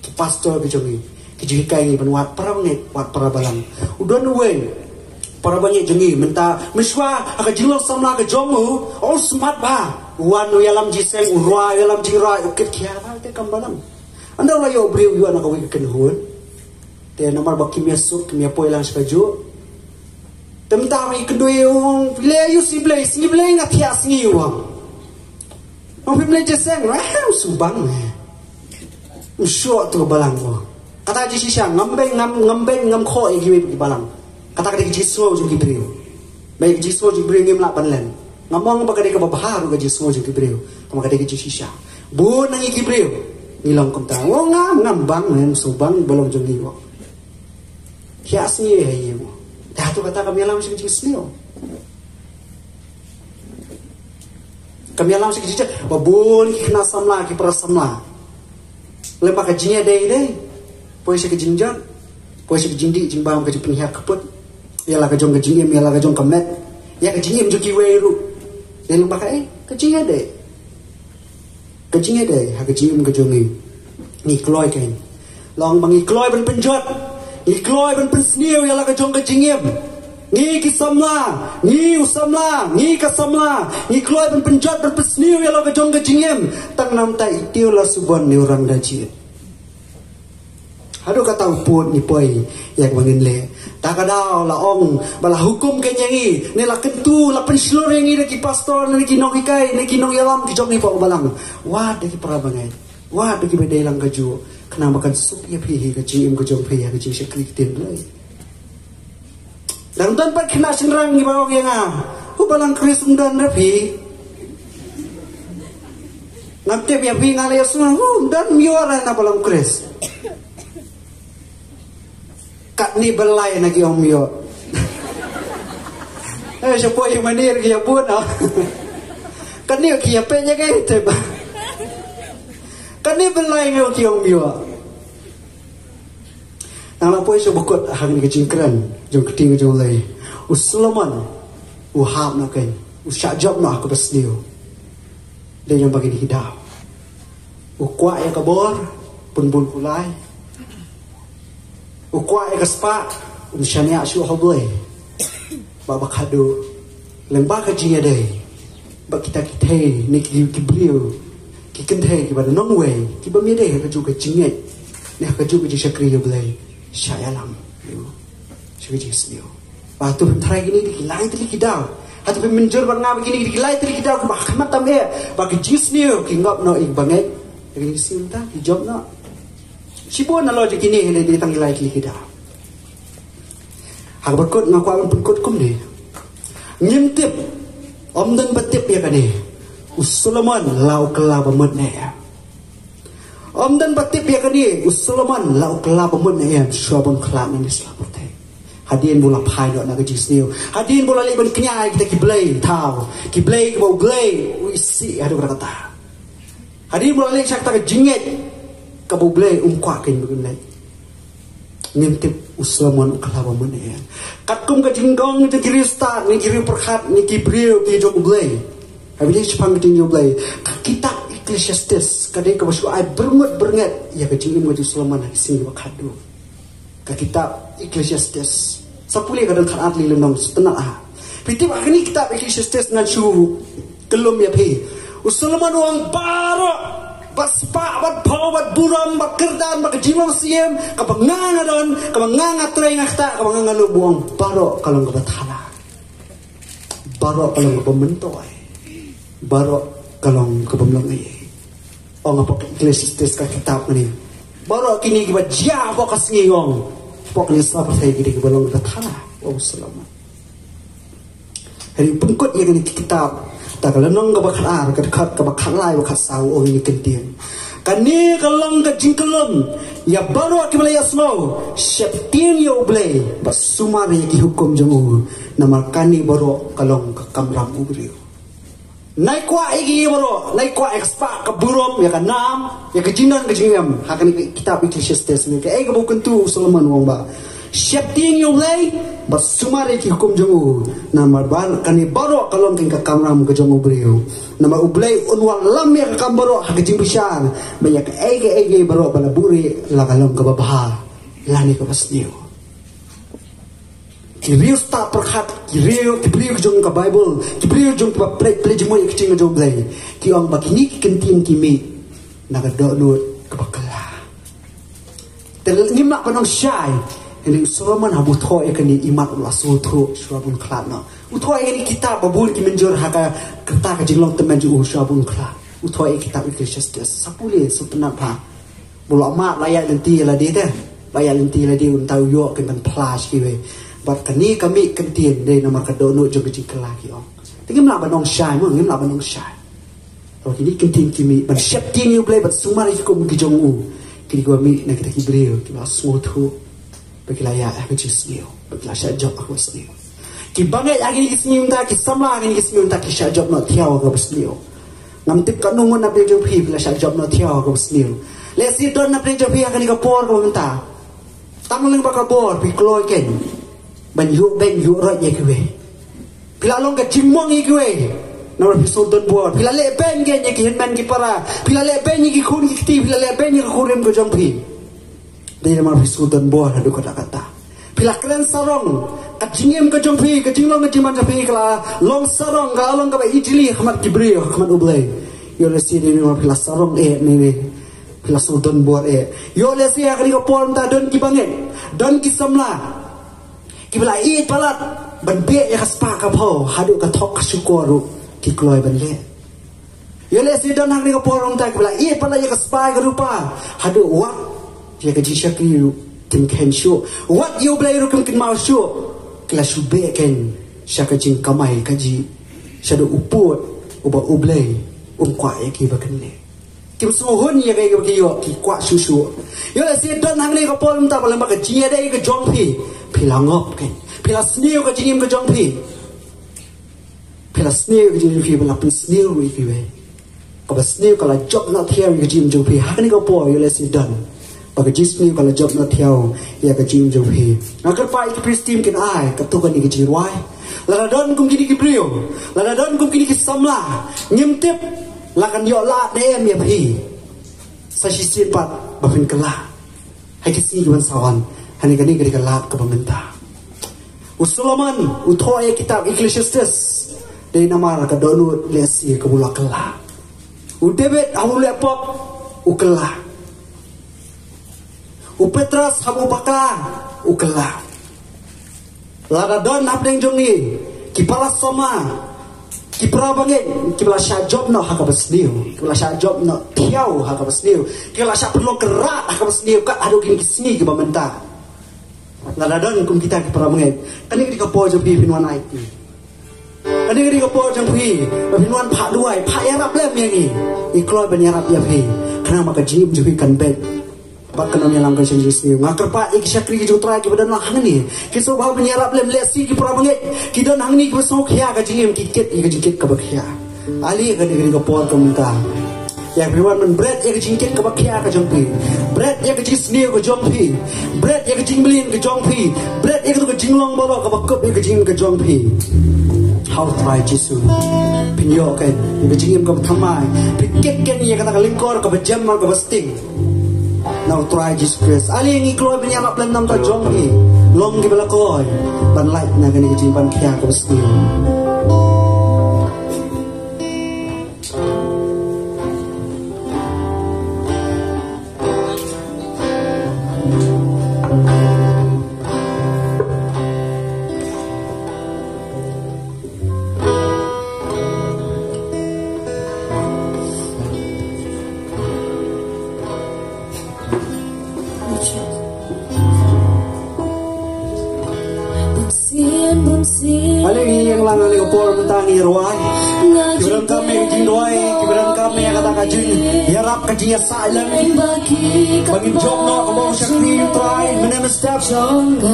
Ki pastor ki jong ngi ki ju hikai ngi ban wad para bangeit, wad para balang. U don uwei para bangeit jong ngi mynta, mynshuwa ha ka jinglong samla ka jong u, u smat bha. U wan u ïalam jingïaseng, u rwai, u ïalam jingrwai, u kit khia bha te kam balang. Ynda u la ïoh briew u ïoh na kawei ka kynhun, te namar ba kim ïasuk, kim ïapoi lang sha kajuh. Te mynta ma i kynduh u ong, phi leh aïu sngi Blei? Sngi Blei nga thiah sngi, u ong. Ong, phim leit jingïaseng? Ah, u shu bang, eh. U shoh tu ka balang, u ong. Kata jingshisha, ngam beiñ, ngam, ngam beiñ, ngam khoh ïa kiwei ki balang. Kata ka dei ka jingsngew jong ki briew. Ba ïa ka jingsngew jong ki briew ngim lah ban len. Ngam ong ba ka dei kaba bha ruh ka jingsngew jong ki briew. Tangba ka dei ka jingshisha. Bun na ngi ki briew ngi long kumta. U ong, ngam, ngam bang, eh, u shu bang, ba long jong ngi, u ong. Thiah sngi ha ïing, u ong. Te hato kata kam ïalam sha ka jingsniew? Kam ïalam sha ka jingjot ba bun ki khynnah samla, ki para samla, lyngba ka jingïadei dei poi sha ka jingjot, poi sha ka jingdih jingbam, ka jingpynhiar kput ïa la ka jong ka jingim, ïa la ka jong ka met, ïa ka jingim jong kiwei ruh. Dei lyngba kaei? Ka jingïadei. Ka jingïadei ha ka jingim ka jong ngi. Ngi kloi kein. Long ba ngi kloi ban pynjot, ngi kloi ban pynsniew ïa la ka jong ka jingim. Ngi ki samla, ngi u samla, ngi ka samla, ngi kloi ban pynjot, ban pynsniew ïa la ka jong ka jingim. Tang namar ta i tiew la subon ne u rang da jied. Haduh katta u pud ngi poi ïa kaba ngin leh. Ta ka daw la ong ba la hukum kein ïa ngi, ne la kyntu, la pynshlur ïa ngi da ki pastor ne ki nonghikai ne ki nongïalam ki jong ngi hapoh balang. Wad da ki para bangeit, wad da kiba dei lang kajuh, khnang ba kan suk ïa phi hi ka jingim ka jong phi ha ka jingshakri ktien Blei. Dang don pat khynnah shynrang kiba ong ïa nga, u balang Khrist um don re phi. Ngam tip ïa phi, nga la ïohsngew, u, um don, um ïoh re na balang Khrist. Katne balai na ki ong um ïoh. Eh, sha poi ïa mane ki ïa bun, ah. Katne ki ïa peit ïa ki te ba. Katne balai na ki ong um ïoh. Nang la poi sha bakut ha kane ka jingkren jong ka ktien jong U Blei. U Solomon u hap noh kein, u shah jop noh ha kaba sniew. Dei ïa ba kine ki daw. U kwah ïa ka bor, pynbun kulai. U kwah ïa ka spah, um shaniah shuh ha U Blei. Ba, ba khadduh lyngba ka jingïadei bad kita ki thei ne ki, ki briew, ki kynthei kiba nongwei, kiba ïadei ha kajuh ka jingngeit ne ha kajuh ka jingshakri ïa U Blei, shah ïalam ïa u sha ka jingsniew. Ba hato phin tharai kine ki dei ki lai tylli ki daw? Hato phin mynjur bad nga ba kine ki dei ki lai tylli ki daw kiba ha khmat tam eh ba ka jingsniew ki ngop noh ïa kiba ngeit? Ïa ka jingsniew mynta ki jop noh. Shibun na la jong kine ki dei tang ki lai tylli ki daw. Ha kaba kut nga kwah ban pynkut kumne. Ngim tip, ym don ba tip ïa kane, u Solomon la u kylla ba mut ne em. Ym don ba tip ïa kane, u Solomon la u kylla ba mut ne em shuwa ban khlad na sla pyrthei. Hadien ba u la phai noh na ka jingsniew, hadien ba u la leit ban kñia ïa kita ki blei thaw, ki blei kiba U Blei u isih haduh katta katta, hadien ba u la leit sha kata ka jingngeit kaba U Blei um kwah kein ba kin leit, ngim tip u Solomon u kylla ba mano. Katkum ka jingong jong ki riewstad ne ki riewpyrkhat ne ki briew ki jong U Blei, ha ba ïadei shaphang ka jingim U Blei, ka kitab Ecclesiastes ka dei kaba shu ai byrngut byrnget ïa ka jingim ka jong u Solomon ha ki sngi ba khatduh. Ka kitab Ecclesiastes, sa pule ka don khatar tylli lynnong, sngewtynnat ha. Phi tip, ha kane ka kitab Ecclesiastes ngan shu kyllum ïa phi. U Solomon u ong baroh, bad spah, bad phew, bad burom, bad kyrdan, bad ka jinglong syiem kaba nga nga don, kaba nga nga trei nga ktah, kaba nga nga lup, u ong baroh ka long kaba thala. Baroh ka long kaba myntoi. Baroh ka long kaba ym long ei ei. Ong hapoh Ecclesiastes ka kitab kane, baroh kine kiba jia hapoh ka sngi, ong, hapoh kane ka sla pyrthei, ki dei kiba long kaba thala, ong u Solomon. Hynrei pynkut ïa kane ka kitab da ka lynnong kaba khatar, ka dkhot kaba khatlai bad khatsaw, u ong ïa kane ka ktien. Kane ka long ka jingkyllum ïa baroh kiba la ïohsngew, sheptieng ïa U Blei bad sumar ïa ki hukum jong u, namar kane baroh ka long ka kamram u briew. Nai kwah ïa ki baroh, nai kwah ïa ka spah, ka burom, ïa ka nam, ïa ka jingdon ka jingem. Ha kane ka kitab Ecclesiastes ne, kaei kaba u kyntu u Solomon, u ong ba sheptieng ïa U Blei bad sumar ïa ki hukum jong u, namar ba kane baroh ka long kein ka kamram ka jong u briew. Namar U Blei un wallam ïa ka kam baroh ha ka jingbishar, bad ïa kaei kaei baroh ba la buhrieh, la ka long kaba bha lane kaba sniew. Ki riewstad pyrkhat, ki riew, ki briew jong ka Baibl, ki briew jong kaba pyrkhat, pyrkhat jingmut ïa ka ktien ka jong U Blei, ki ong ba kine ki ktien ki mih na ka dohnud kaba kylla. Te ngim lah ban ong shai, hynrei u Solomon haba u thoh ïa kane, imat u la sngewthuh shuwa ba un khlad noh. U thoh ïa kane ka kitab ba bun ki mynjur ha ka rta ka jinglong tymmen jong u shuwa ba un khlad. U thoh ïa ka kitab Ecclesiastes, sa pule, sngewtynnat bha. Ba u la mad, la ïaid lynti ïa lade te. La ïaid lynti ïa lade, u nta u ïoh kein ban phla sha kiwei. Bad kane ka mih ka ktien, dei namar ka dohnud jong ka jingkylla, ki ong. Te ngim lah ban ong shai mo, ngim lah ban ong shai. Haba kine ki ktien ki mih, ban sheptieng ïa U Blei bad sumar ïa ki hukum ki jong u, ki dei kiba mih na kita ki briew kiba la sngewthuh, ba ki la ïaid ha ka jingsniew, ba ki la shah jop ha kaba sniew. Ki bangeit ha kine ki sngi mynta, ki samla ha kine ki sngi mynta, ki shah jop noh thiaw ha kaba sniew. Ngam tip katno ngut na pdeng jong phi, phi la shah jop noh thiaw ha kaba sniew. Lehse don na pdeng jong phi ha kane ka por kaba mynta, tang lyngba ka bor phi kloi kein ban ïuh beiñ ïuh roit ïa kiwei. Phi la long ka jingmong ïa kiwei, namar phi sngewdon bor. Phi la leh beiñ kein ïa ki hynmen ki para, phi la leh beiñ ïa ki khun ki kti, phi la leh beiñ ïa ka kurim ka jong phi. Dei namar phi sngewdon bor haduh katta katta. Phi la kren sarong. Ka jingim ka jong phi, ka jinglong ka jingman jong phi ka la long sarong, ka la long kaba ijli ha khmat ki briew, ha khmat U Blei. Ïoh lehse dei namar phi la sarong eh ne ne, phi la sngewdon bor eh. Ïoh lehse ha kane ka por mynta don ki bangeit, don ki samla kiba la ïeit palat ban beh ïa ka spah ka phew, haduh ka thok ka shukor ruh ki kloi ban leh. Ïoh lehse don ha kane ka por mynta kiba la ïeit palat ïa ka spah ka rupa, haduh wat ïa ka jingshakri ruh kim kheiñ shuh, wat ïa U Blei ruh kim kynmaw shuh. Ki la shu beh kein sha ka jingkamai kajih, shaduh u pud uba U Blei um kwah ïa ki ba kin leh. Kim sngewhun ïa kaei kaba ki ïoh, ki kwah shuh shuh. Ïoh lehse don hangne ka por mynta ba lyngba ka jingïadei ka jong phi, phi la ngop kein, phi la sniew ka jingim ka jong phi. Phi la sniew ka jingim jong phi, ba la pynsniew ïa kiwei. Kaba sniew ka la jop noh thiaw ïa ka jingim jong phi. Ha kane ka por ïoh lehse don ba ka jingsniew ka la jop noh thiaw ïa ka jingim jong phi. Nga kyrpad ïa ki priest team kin ai katto katne ka jingrwai. Lada don kum kine ki briew, lada don kum kine ki samla, ngim tip la kan ïoh lad ne em ïa phi sa shisien pat ba phin kylla ha ki sngi ki ban sa wan. Hangne kane ka dei ka lad kaba mynta. U Solomon u thoh ïa kitab Ecclesiastes dei namar ka dohnud lehse kaba u la kylla. U David haba u leh pop u kylla. U Petros haba u bakla u kylla. Lada don hapdeng jong ngi ki para samla, ki para bangeit kiba la shah jop noh ha kaba sniew, kiba la shah jop noh thiaw ha kaba sniew, kiba la shah pynlong kyrad ha kaba sniew kat haduh kine ki sngi kiba mynta. Lada don kum kita ki para bangeit, kane ka dei ka por jong phi phin wan ai. Kane ka dei ka por jong phi ba phin wan phah duwai, phah ïarap lem ïa ngi. Ngi kloi ban ïarap ïa phi khnang ba ka jingim jong phi kan beit. Bad kan ym ïalam ka jingsniew. Nga kyrpad ïa ki shakri ki jong U Trai kiba don lang hangne, ki sngewbha ban ïarap lem lehse ki para bangeit ki don hangne kiba sngewkhia ka jingim, ki kit ïa ka jingkit kaba khia. Ale kane ka dei ka por ka mynta. Ïa phi wan ban bret ïa ka jingkit kaba khia ka jong phi. Bret ïa ka jingsniew ka jong phi. Bret ïa ka jingmlien ka jong phi. Bret ïa ka jinglong baroh kaba kup ïa ka jingim ka jong phi ha U Trai Jisu. Phin ïoh kein ïa ka jingim kaba thymmai. Phin kit kein ïa kata ka lyngkor kaba jem bad kaba sting. Na U Trai Jisu Khrist. Ale ngi kloi ban ïarap lem namar jong ngi. Long kiba la kloi ban lait na kane ka jingpynkhia kaba sniew. Ale ngi ïeng lang, ale ka por mynta ngi rwai. Kiba donkam ïa ka jingduwai, kiba donkam ïa kata ka jingïarap, ka jingïasaid lem, ba ngin jop noh ka bor shakri U Trai mynne mynstep.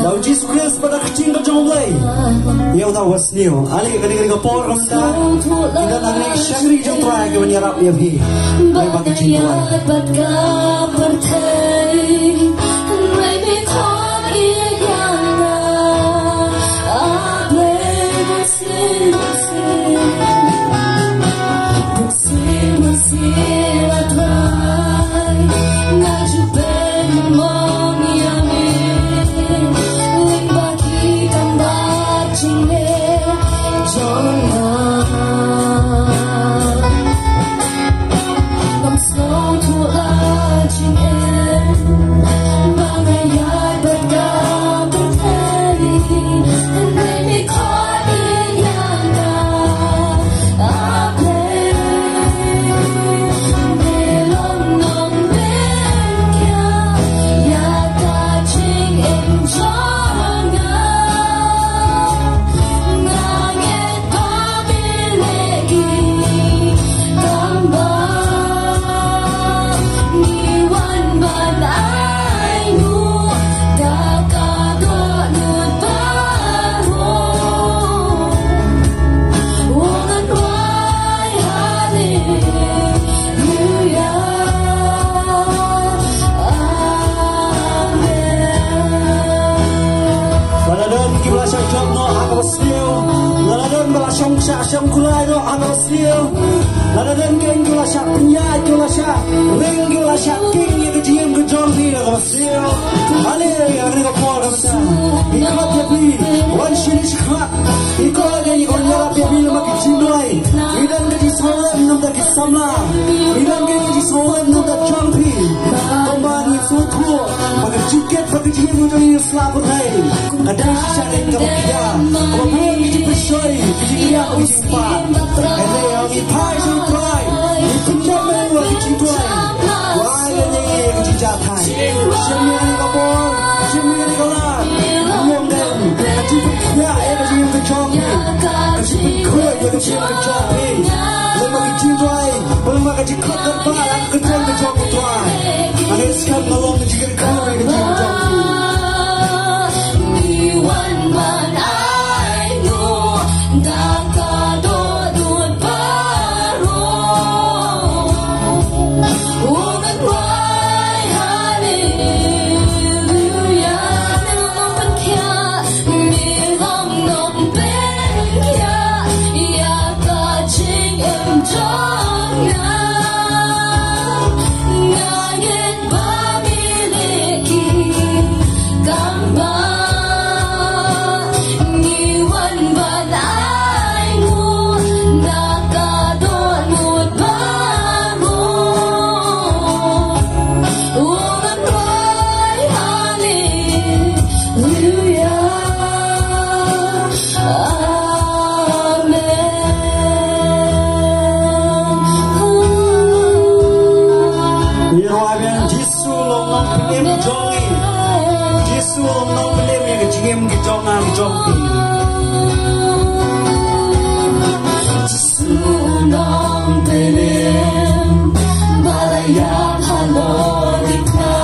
Da U Jisu Khrist bad da ka kyrteng ka jong U Blei. Ïa uta uba sniew. Ale kane ka dei ka por ka mynta. Ngi don hangne ki shakri ki jong U Trai kiban ïarap ïa phi. Ba ngin jingduwai. Lada don kiba la shah jop noh ha kaba sniew, lada don ba la shong shah shong kulai noh ha kaba sniew, lada don kiba la shah pynïaid, kiba la shah ring, kiba la shah king ïa ka jingim ka jong phi ha kaba sniew. Ale ïa kane ka por ka mynta ngi khot ïa phi, wan shane shakhmat. Ngi khot ïa phi, wan ïarap ïa phi lyngba ka jingduwai. Ngi don ka jingsngewlem na bynta ki samla. Ngi don ka jingsngewlem na bynta jong phi. Kumba ngi sngewthuh ba ka jingkit bad ka jingim jong ngi sla pyrthei ka dei shisha kaba khia, kaba bun ki jingpynshoi, ki jingkhiah, ki jingpang. Hynrei ngi phai sha U Trai, ngi pyndem ïa ka jingduwai. Duwai ïa ngi ka jingjahthait. Shim ïa ka bor, shim ïa ka lad. Ïa ka jingpynkhiah ïa ka jingim ka jong ngi. Ka jingpynkhuid ïa ka jingim ka jong ngi. Lyngba ka jingduwai, lyngba ka jingkhot kyrpad ha ka kyrteng ka jong U Trai. Hynrei skhem nga long ka jingkyrkhu ïa ka jingim ka jong ngi. Ngi rwai biang, Jisu long nongpynim jong ngi. Jisu long nongpynim ïa ka jingim ka jong nga ka jong phi. Jisu nongpynim ba la ïap halor ki kha.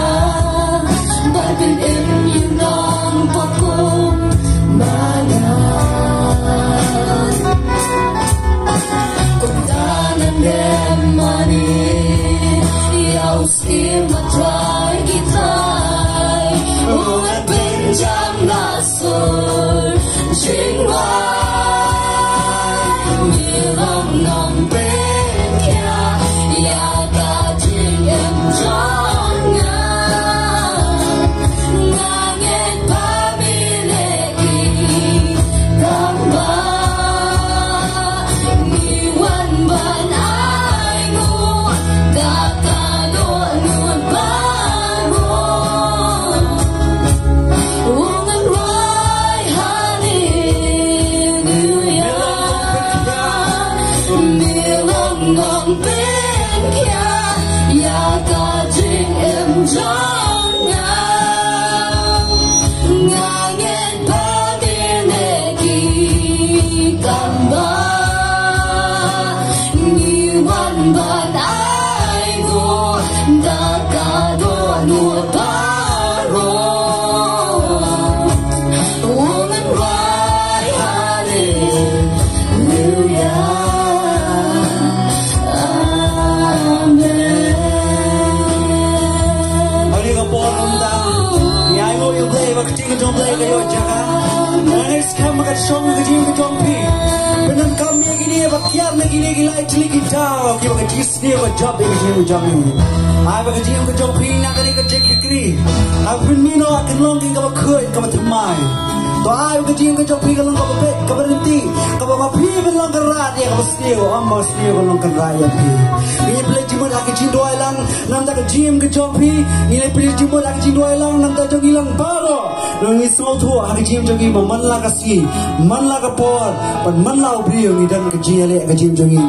Ngi la ai tylli ki daw kiba ka jingsniew ka jop ïa ka jingim ka jong ngi. Ai ba ka jingim ka jong phi na kane ka jingkyrkhu, ha pynmih noh, kan long kaba khuid, kaba thymmai. To ai ba ka jingim ka jong phi kan long kaba beit, kaba ryntih, kaba ma phi ban long kynrad ïa kaba sniew, ym ba sniew ban long kynrad ïa phi. Ngi pynleit jingmut ha ka jingduwai lang namar ka jingim ka jong phi. Ngi pynleit jingmut ha ka jingduwai lang namar jong ngi lang baroh. Ngi sngewthuh ha ka jingim jong ngi ba man la ka sngi, man la ka por, bad man la u briew ngi don ka jingïaleh ha ka jingim jong ngi.